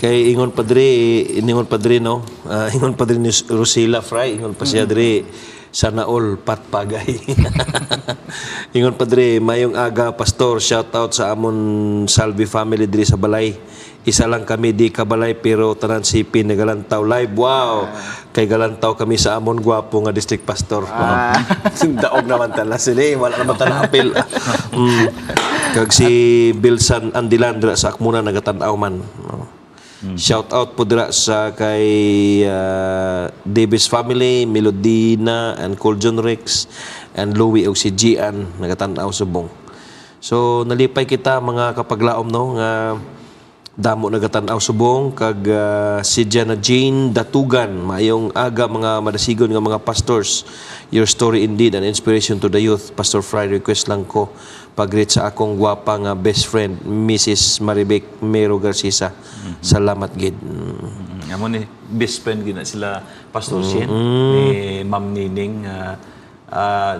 Kay ingon padre, ingon padre no, ingon padre ni Rosila Fry, ingon pa siya dre, sana all patpagay. Ingon padre, mayong aga pastor, shout out sa amon Salvi family diri sa balay. Isa lang kami di kabalay pero tanan sipi nagalantaw live. Wow. Kay galantaw kami sa amon gwapo nga district pastor. Daog naman tala sila eh. Wala naman tala apil. Kag si Bilsan Andilan dira sa Akmuna nagatan-aw man. No. Shout out po dira sa kay Davis family, Melodina and Coljon Rex and Louie og si Gian nagatan-aw subong. So nalipay kita mga kapaglaom no nga damo nagatan-aw subong kag si Jana Jane Datugan, maayong aga mga madasigon nga mga pastors. Your story indeed an inspiration to the youth. Pastor Fry, request lang ko pag-greet sa akong gwapa nga best friend Mrs. Maribek Mero Garcisa. Salamat gid. Amo ni best friend gina sila Pastor Shen ni Ma'am Nining,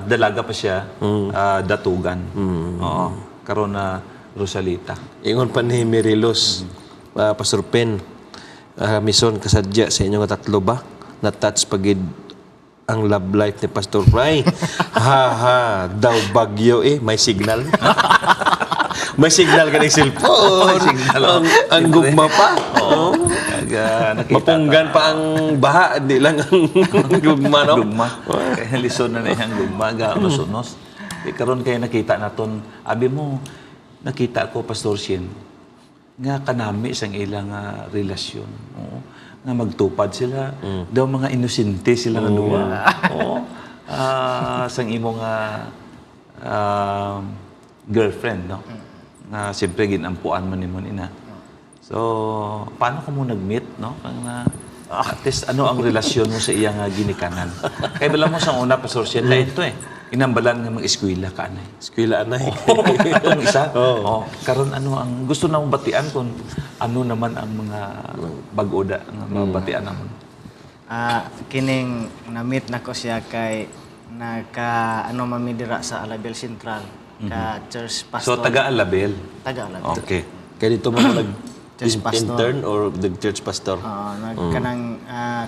dalaga pa siya, Datugan. Oo. Karon na Rosalita. Ingon pa ni Merilos, Pastor Pen, mison kasadya sa inyong tatlo ba? Na-touch pagid ang love life ni Pastor Fry. Ha ha, daw bagyo eh, may signal. May signal ka ng cellphone. May signal, oh. Ang gugma pa. Oo. Kag, nakita Mapunggan pa ang baha, hindi lang ang gugma, no? Gugma. Kaya lison na na iyang gugma ga unos. Di karon kay nakita naton, abi mo nakita ko Pastor Shin nga kanami sang ilang relasyon. Oo. Nga magtupad sila. Daw mga inosente sila nga duwa. Oo. Sang imo nga girlfriend, no? Nga siyempre ginampuan man nimo ina. So, paano ka mo nag-meet, no? Ang na, at least, ano ang relasyon mo sa iyang ginikanan? Kaya bala mo sa una, Pastor Shen, ito eh. Inambalan nga mag-eskwela ka na eh. Eskwela na eh. Atong isa. Oh. Karon ano ang gusto na mong batian kung ano naman ang mga bag-o da nga mabatian namon. Kining na-meet na ko siya kay naka ano mami dira sa Alabel Central ka church So pastor. taga Alabel. Taga Alabel. Okay. Kaya dito mo nag Church pastor. intern or the church pastor? Oo, nag kanang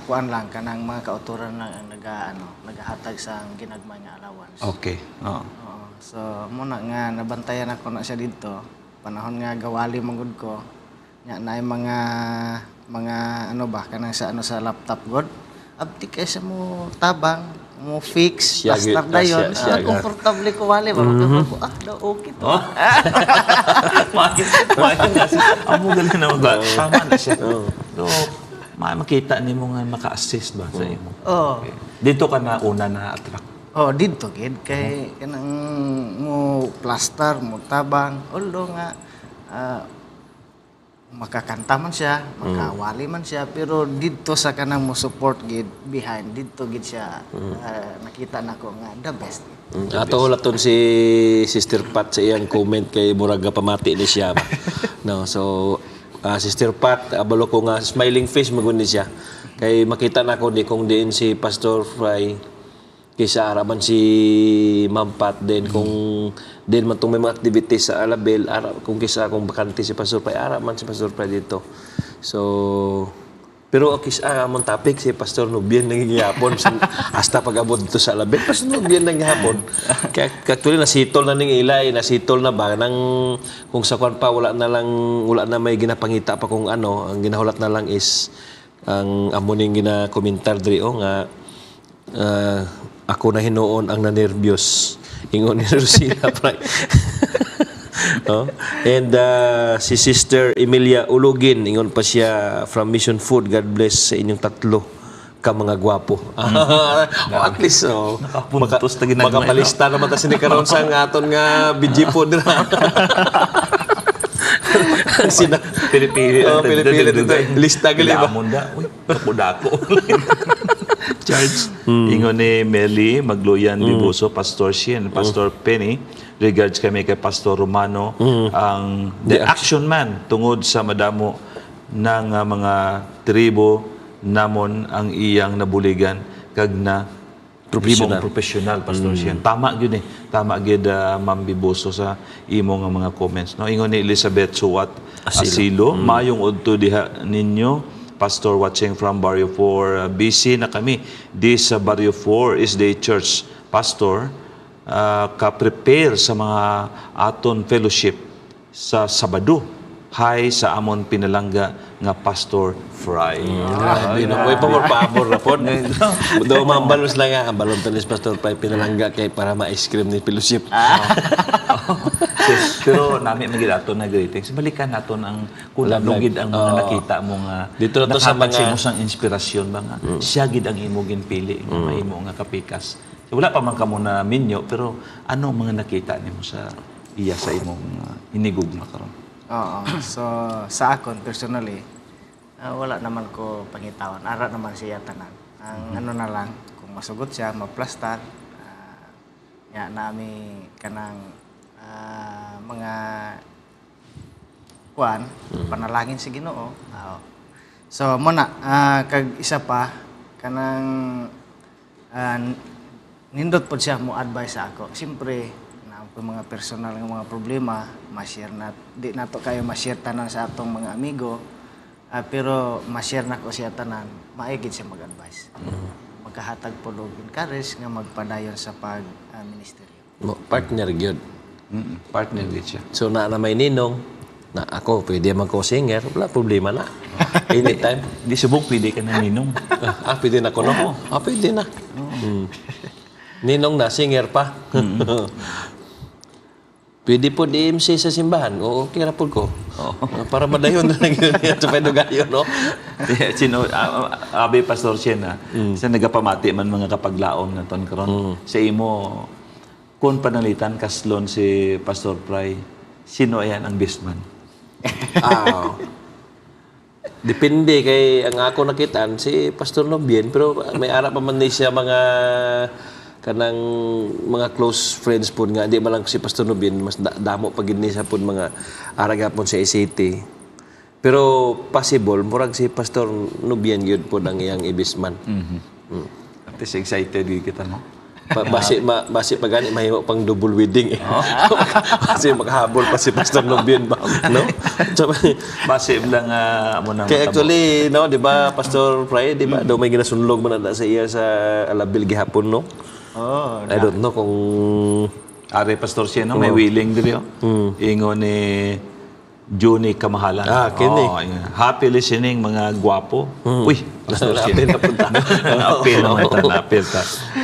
kuan lang kanang mga kauturan lang ang naga ano nagahatag sa ginagmay nga allowance. Okay. Oo. Oo. So muna nga nabantayan ako na siya didto. Panahon nga gawali man gud ko. Nya naay mga mga ano ba kanang sa ano sa laptop god. Abti kay sa mo tabang mo fix Siya plaster dayon. siya gyud. Komportable ko wali ba ko daw okay to. Oh. Maayo nga siya. Amo galing na mag tama na siya. So, makita nimo nga maka-assist ba sa imo. Oh. Okay. Dito ka na una na attract. Oh, didto gid kay kanang mo plaster, mo tabang, although nga makakanta man siya, makawali man siya, pero didto sa kanang mo support gid behind didto gid siya, nakita nako nga the best. Ato hulaton si Sister Pat sa iyang comment kay murag pamati ni siya ba. No, so Sister Pat, abalo ko nga smiling face magun ni siya. Kay makita na ko di kung diin si Pastor Fry kaysa ara man si Ma'am Pat din kung din man tong may mga activities sa Alabel ara kung kaysa kung bakante si Pastor Fry ara man si Pastor Fry dito. So pero okay, among topic si Pastor Nubien nanggihapon hasta pag-abot dito sa Alabel, Pastor Nubien nanggihapon. Kaya actually nasitol na ning ilay, nasitol na ba nang kung sa kwan pa wala na lang wala na may ginapangita pa kung ano, ang ginahulat na lang is ang amo ning ginakomentar diri oh nga ako na hinuon ang nanerbyos. Ingon ni Rosina Pray. Oh. And si Sister Emilia Ulugin, ingon pa siya from Mission Food. God bless sa inyong tatlo ka mga gwapo. Oh, at least oh, Nakapuntos na ginagmay, no? makapalista naman ta sini karon sa nga aton nga BG food dira. Sina Pili-pili. Oh, pili-pili dito. Lista gali ba? Lamon da. Uy, dako dako. Charge. Ingon ni Meli, Magluyan, Bibuso, Pastor Shin, Pastor Penny. Regards kami kay Pastor Romano, ang the action man tungod sa madamo ng mga tribo namon ang iyang nabuligan kag na Professional. himong professional, Pastor Sian. Tama gyud eh. Tama gyud, Ma'am Bibuso, sa imo nga mga comments, no? Ingon ni Elizabeth Suwat Asilo, mayong udto diha ninyo. Pastor, watching from Barrio 4, busy na kami. Di sa Barrio 4 is the church pastor, ka-prepare sa mga aton fellowship sa Sabado. Hi sa amon pinalangga nga Pastor Fry. Grabe, no? Uy, pabor, pabor na po. Daw, mambalos lang nga. Ang balon talis, Pastor Pai, pinalangga kay para ma-ice cream ni fellowship. Yes, pero nami magid ato na greetings. Balikan naton ang kung Love ano life. gid ang mga nakita mo nga Dito na to sa nakahatag mga- imo sang inspirasyon ba nga siya gid ang imo ginpili nga mahimo nga kapikas. So, wala pa man kamo na minyo, pero ano ang mga nakita nimo sa iya sa imong hinigugma karon? Oo. So, sa akon, personally, wala naman ko pangitawan. Ara naman siya tanan. Ang ano na lang, kung masugot siya, maplastar, nga nami kanang mga kuan, panalangin sa Ginoo. Oo. So, muna, kag isa pa, kanang nindot pod siya mo advice sa ako. Siyempre, na ko mga personal nga mga problema, ma-share na di nato kayo ma-share tanan sa atong mga amigo. Pero ma-share nako siya tanan, maigi siya mag-advise. Magkahatag pod og encourage nga magpadayon sa pag ministeryo. Mo, partner gyud. Partner gid siya. So, na may ninong, na ako, pwede man ko singer, wala problema na. Anytime. Di subong pwede ka na ninong. Ah, pwede na ko, no? Ah, pwede na. Ninong na, singer pa. Pwede po DMC sa simbahan. Oo, okay ra po ko. Para madayon na lang yun sa Pedugayo, no? Sino abi Pastor Shen sa nagapamati man mga kapaglaom naton karon sa imo, kung panalitan kaslon si Pastor Pry, sino ayan ang best man? Ah. Depende kay ang ako nakitaan si Pastor Nobien, pero may ara pa man ni siya mga kanang mga close friends po nga di man lang si Pastor Nobien, mas damo pa gid ni siya pud mga ara gapon sa ACT. Pero possible murag si Pastor Nobien gyud pod ang iyang ibisman. At least excited gid kita, no? Basi pa gani mahimo pang double wedding eh. Basi makahabol pa si Pastor Nobien ba, no? So, Base lang mo nang kaya matabo. actually, no, di ba, Pastor Fry, di ba, daw may ginasunlog man na sa iya sa Alabil gihapon, no? Oh, I don't know kung Are Pastor Shen, no? May willing diri oh. Ingon ni Juni Kamahalan. Ah, kini. Oh, ingon. Happy listening mga gwapo. Uy, Pastor Shen. Naapil na punta. Naapil na ta, naapil ta.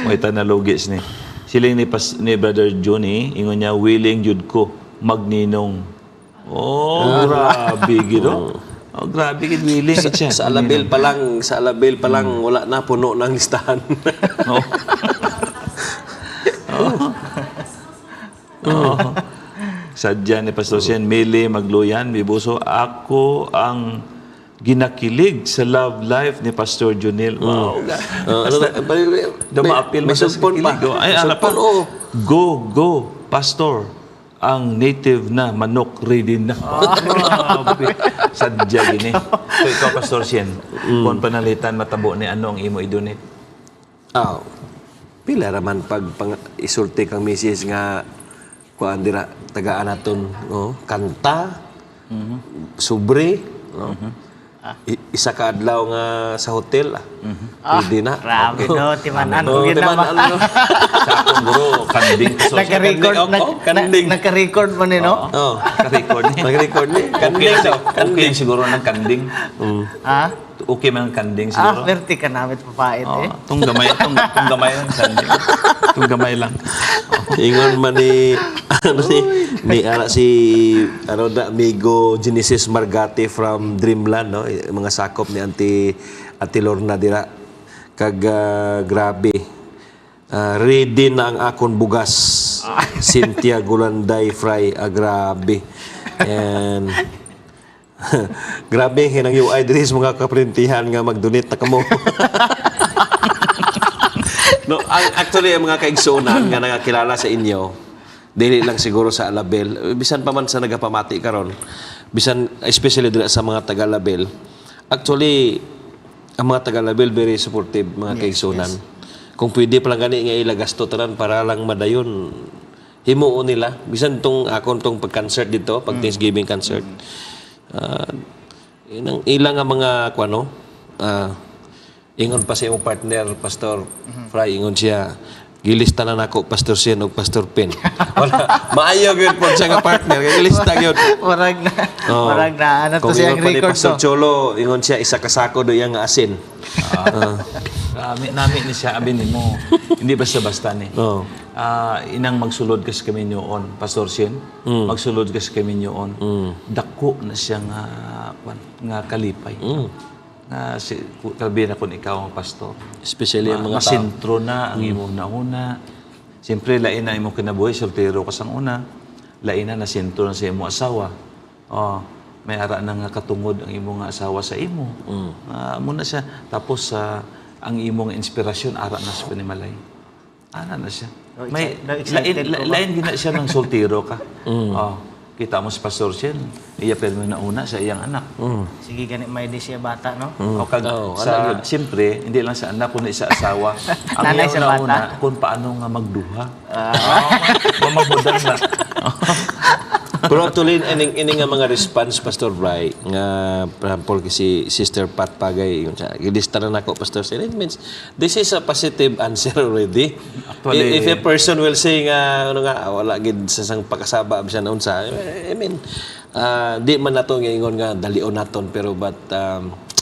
May ta nalugis ni. Siling ni Brother Juni, ingon niya, willing jud ko magninong. Oh, grabe gid oh. Oh, grabe gid willing gid siya. Sa Alabil pa lang, sa Alabil pa lang, wala na, puno na ang listahan. Oo. Oo. Sadya ni Pastor Sian, Mili, Magluyan, Bibuso, ako ang ginakilig sa love life ni Pastor Junil. Wow. Ano, Dumaapil may man sa sugpon pa. kilig, oh. Ay, May ala pa. sugpon, oo. Go, go, Pastor. Ang native na manok ready na. Grabe. Sadya gini. So ikaw, Pastor Sien, kung panalitan matabo ni ano ang imo i-donate? Ah, pila raman pag pang, isulti kang misis nga kuan dira tagaan naton, oh, kanta, sobre, no? Isa ka adlaw nga sa hotel, ah. Pwede na. Grabe no, timanan ko Oh, gid na ba. timan-an, no? Sa akong guro, kanding. Pastor Sien. Naka-record Kanding, oh, kanding. naka-record man ni, no? Oh. Naka-record ni. Nag-record ni. Okay, Kanding na, daw. okay na siguro ng kanding. Ha? Okay man ang kanding Ah, siguro. perti ka namit papait Oo, eh. tong gamay, tong gamay lang kanding. Tong gamay lang. Ingon man ni ano ni ara si ano da amigo Genesis Margate from Dreamland, no, mga sakop ni Auntie Ate Lorna dira kag grabe. Ready na ang akon bugas. Cynthia Gulanday Fry, grabe. And grabe hinang UI diri sa mga kaprintihan nga mag-donate na kamo. No, actually, ang mga kaigsunan nga nakakilala sa inyo, dili lang siguro sa Alabel, bisan pa man sa nagapamati karon, bisan especially dira sa mga taga Alabel. Actually, ang mga taga Alabel, very supportive, mga kaigsunan. Kung pwede pa lang gani nga ila gasto tanan para lang madayon, himuon nila. Bisan tong akon tong pag-concert dito, pag Thanksgiving concert. Ah, inang ilang nga mga kuano, ingon pa sa imong partner, Pastor Fry, ingon siya, "Gilista na nako Pastor Sien ug Pastor Pin." Wala, maayo gyud po siya nga partner kay gilista gyud. Murag na, Oo. murag na, ano to Kung siyang ingon pa ni record Pastor to. Cholo, ingon siya, isa ka sako do iyang nga asin. Nami, nami ni siya, abi nimo. Hindi basta-basta ni. Oo. Ah, inang magsulod kasi kami noon, Pastor Sien. Magsulod kasi kami noon. Dako na siya nga kwan, nga kalipay. Nga si kalbi na kun ikaw ang pastor. Especially ang mga tao. Masentro na ang imong nauna. Siyempre, lain na imong kinabuhi, soltero ka sang una. Lain na nasentro na sa imong asawa. Oh, may ara na nga katungod ang imong nga asawa sa imo. Ah, amo na siya. Tapos sa ang imong inspirasyon ara na sa panimalay. Ara na siya. Oh, May excited lain, ko ba? lain gina siya ng soltero ka. Oh, kita mo si Pastor Shen, iya pero na una sa iyang anak. Sige, gani may di siya bata, no? O kag Oo, sa siyempre, hindi lang sa anak kundi sa asawa. Ang Nanay iyang sa bata. nauna kung paano nga magduha. Oo, mamagmudan ba? Pero actually, ining, ining nga mga response, Pastor Bry, nga, for example, kasi Sister Pat Pagay, yun siya, gilista na nako, Pastor Sir. It means, this is a positive answer already. Actually- If a person will say nga, ano nga, "Ah, wala gid sa sang pakasaba, bisan unsa," I mean, di man nato nga ingon nga dalion naton, pero but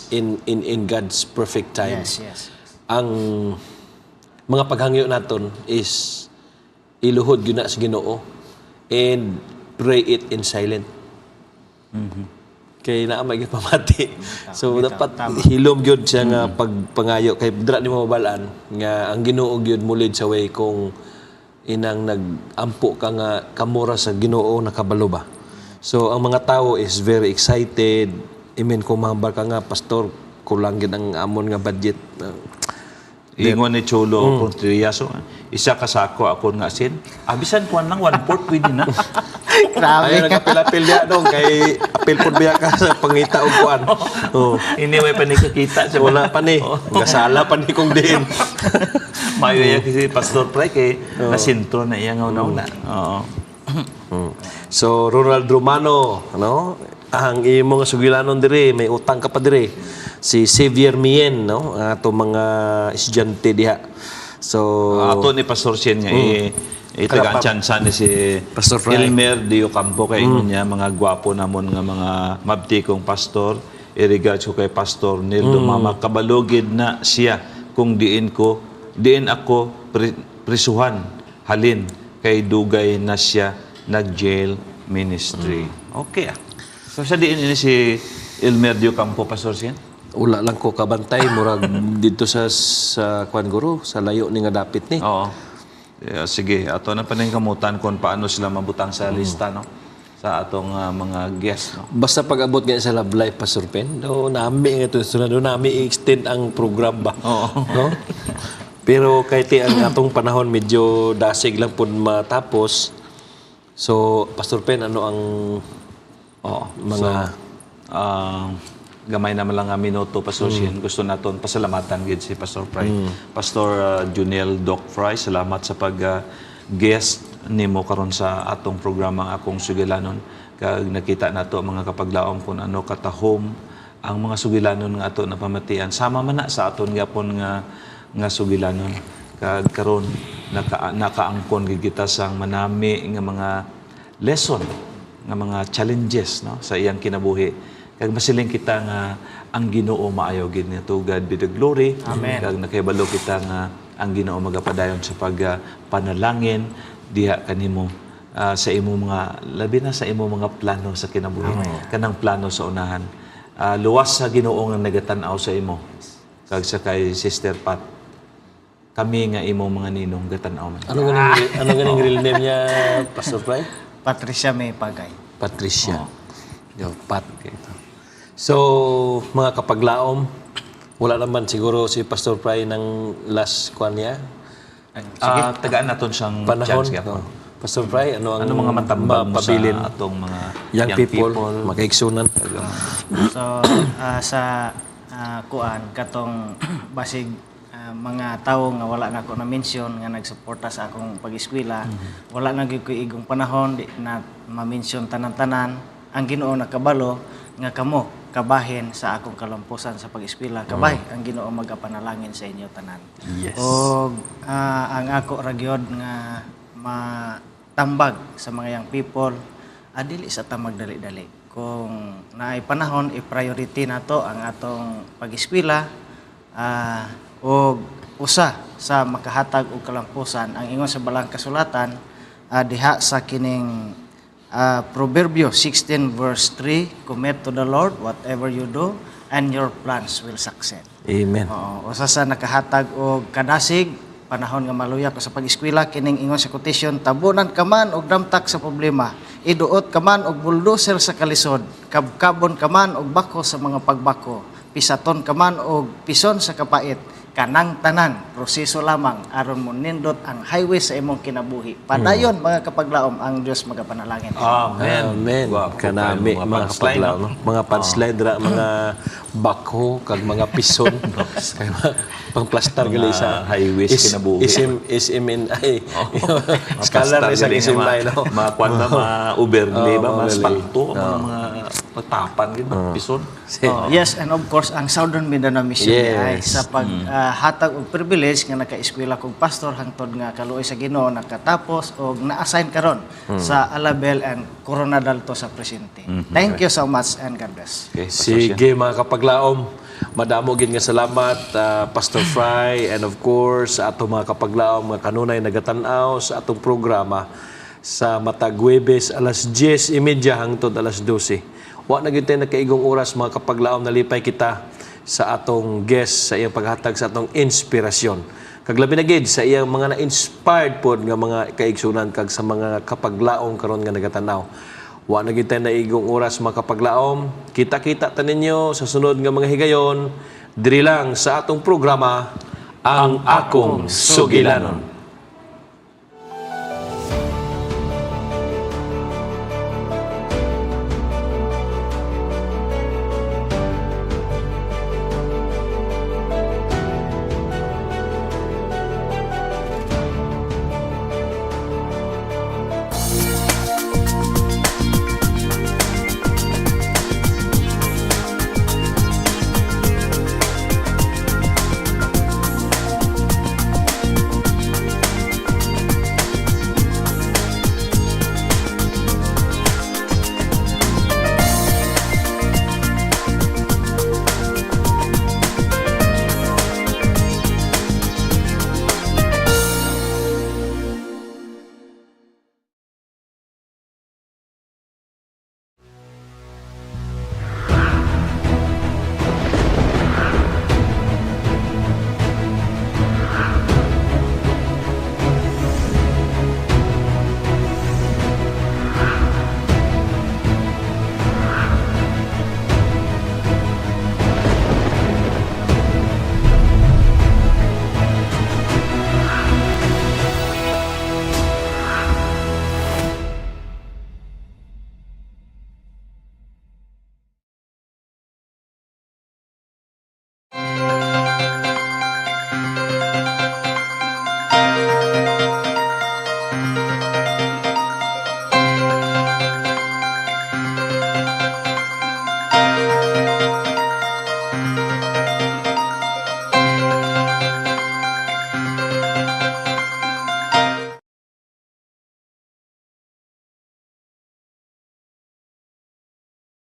in God's perfect time, Yes. ang mga paghangyo naton is iluhod gyud na sa Ginoo and pray it in silent. Kay naa may pamati. So dapat hilom gyud siya nga pagpangayo kay dira nimo mabal-an nga ang Ginoo gyud mulid sa way kung inang nag-ampo ka nga kamura sa Ginoo nakabalo ba. So ang mga tao is very excited. I mean, kung mahambal ka nga, "Pastor, kulang gyud ang amon nga budget." Ingon ni Cholo Contreras, so, "Isa ka sako ako nga asin. Abisan kuan lang 1/4, pwede na." Grabe. Ayaw nagkapil-apil ya dong kay apil pud biya ka sa pangita og kuan. Oh. Anyway pa ni kakita siya. Wala pa ni. Gasala pa ni kung diin. Mayo iya kasi Pastor Pre kay nasintro na iya nga una-una. Oo. So Ronald Romano, ano? Ang imo nga sugilanon diri, may utang ka pa diri. Si Xavier Mien, no? Ato mga estudyante diha. So Ato ni Pastor Sien nga i itagaan tsansa ni si Pastor Fry. Elmer Dio Campo kay ingon niya, mga gwapo namon nga mga mabti kong pastor. I-regards ko kay Pastor Nildo Mama, kabalugid na siya kung diin ko diin ako prisuhan halin kay dugay na siya nag-jail ministry. Okay ah. So sa diin ini si Elmer Dio Campo, Pastor Sien? Wala lang ko kabantay, murag dito sa kuan guro, sa layo ni nga dapit ni. Oo. Yeah, sige, ato na paningkamutan kung paano sila mabutang sa lista, no? Sa atong mga guest, no? Basta pag-abot nga sa Love Life, Pastor Pen, do nami nga ito, do nami i-extend ang program ba? Oo. No? Pero kahit ti ang atong panahon medyo dasig lang pud matapos. So, Pastor Pen, ano ang Oo. mga So, gamay naman lang nga minuto, Pastor Shin. Gusto naton pasalamatan gid si Pastor Fry. Pastor Junel Doc Fry, salamat sa pag guest nimo karon sa atong programa Akong Sugilanon. Kag nakita nato, mga kapaglaom, kung ano katahom ang mga sugilanon nga ato napamatian. Sama man na sa aton gapon nga nga sugilanon. Kag karon nakaangkon gid kita sang manami nga mga lesson, nga mga challenges, no, sa iyang kinabuhi. Kag masiling kita nga ang Ginoo maayo gid niya. To God be the glory. Amen. Kag nakahibalo kita nga ang Ginoo magapadayon sa pag panalangin diha kanimo sa imo mga labi na sa imo mga plano sa kinabuhi, kanang plano sa unahan. Luwas sa Ginoo nga nagatan-aw sa imo kag sa kay Sister Pat, kami nga imo mga ninong gatan-aw man. Ano ganing real name niya, Pastor Fry? Patricia May Pagay. Patricia. Yo, Pat. So, mga kapaglaom, wala naman siguro si Pastor Fry ng last kwan niya. Ah, tagaan naton siyang Panahon. chance gyapon. No. Pastor Fry, ano ang Ano mga matambag mo sa mapabilin? atong mga Young people, makaigsunan. So sa kuan katong basig mga tawo nga wala na ako na mention nga nagsuporta sa akong pag-eskwela, wala na gyud ko igong panahon, di na ma-mention tanan-tanan. Ang Ginoo nakabalo nga kamo kabahin sa akong kalampusan sa pag-eskwela. Kabay ang Ginoo magapanalangin sa inyo tanan. Yes. Og ang ako ra gyud nga matambag sa mga young people, dili sa ta magdali-dali. Kung naay panahon, i-priority nato ang atong pag-eskwela og usa sa makahatag og kalampusan ang ingon sa Balaang Kasulatan diha sa kining Proverbio 16 verse 3, "Commit to the Lord whatever you do and your plans will succeed." Amen. Oo, usa sa nakahatag og kadasig panahon nga maluya ko sa pag-eskwela kining ingon sa quotation, "Tabunan ka man og damtak sa problema, iduot ka man og bulldozer sa kalisod, kabkabon ka man og bako sa mga pagbako, pisaton ka man og pison sa kapait, kanang tanan proseso lamang aron mo nindot ang highway sa imong kinabuhi." Padayon, mga kapaglaom, ang Dios magapanalangin. Amen. Amen. Gwapo Kanami kayo, mga punchline, kapaglaom, no? no? Mga punchline dra, mga bakho kag mga pison. Kay pangplastar gali sa highways kinabuhi. SM SMNI. Scholar Mga isang gali nga SMNI, no. Mga kwan ba, mga Uberlay ba, Oo, mga mga spalto, mga patapan, gid, pison. Oh, yes, and of course ang Southern Mindanao Mission ay sa paghatag og privilege nga naka-eskwela kog pastor hangtod nga kaluoy sa Ginoo nakatapos og na-assign karon sa Alabel and Coronadal to sa presente. Thank you so much and God bless. Okay, Pastor Sian. Sige, mga kapaglaom, madamo gid nga salamat, Pastor Fry, and of course sa atong mga kapaglaom nga kanunay nagatan-aw sa atong programa sa matag Huwebes alas 10:30 hangtod alas 12. Wa na gyud tayo nakaigong oras, mga kapaglaom, nalipay kita sa atong guest sa iyang paghatag sa atong inspirasyon. Kag labi na gid sa iyang mga na-inspired pod nga mga kaigsunan kag sa mga kapaglaom karon nga nagatan-aw. Wa na gid tayo naigong oras, mga kapaglaom. Kita-kita ta ninyo sa sunod nga mga higayon diri lang sa atong programa, Ang Akong Sugilanon.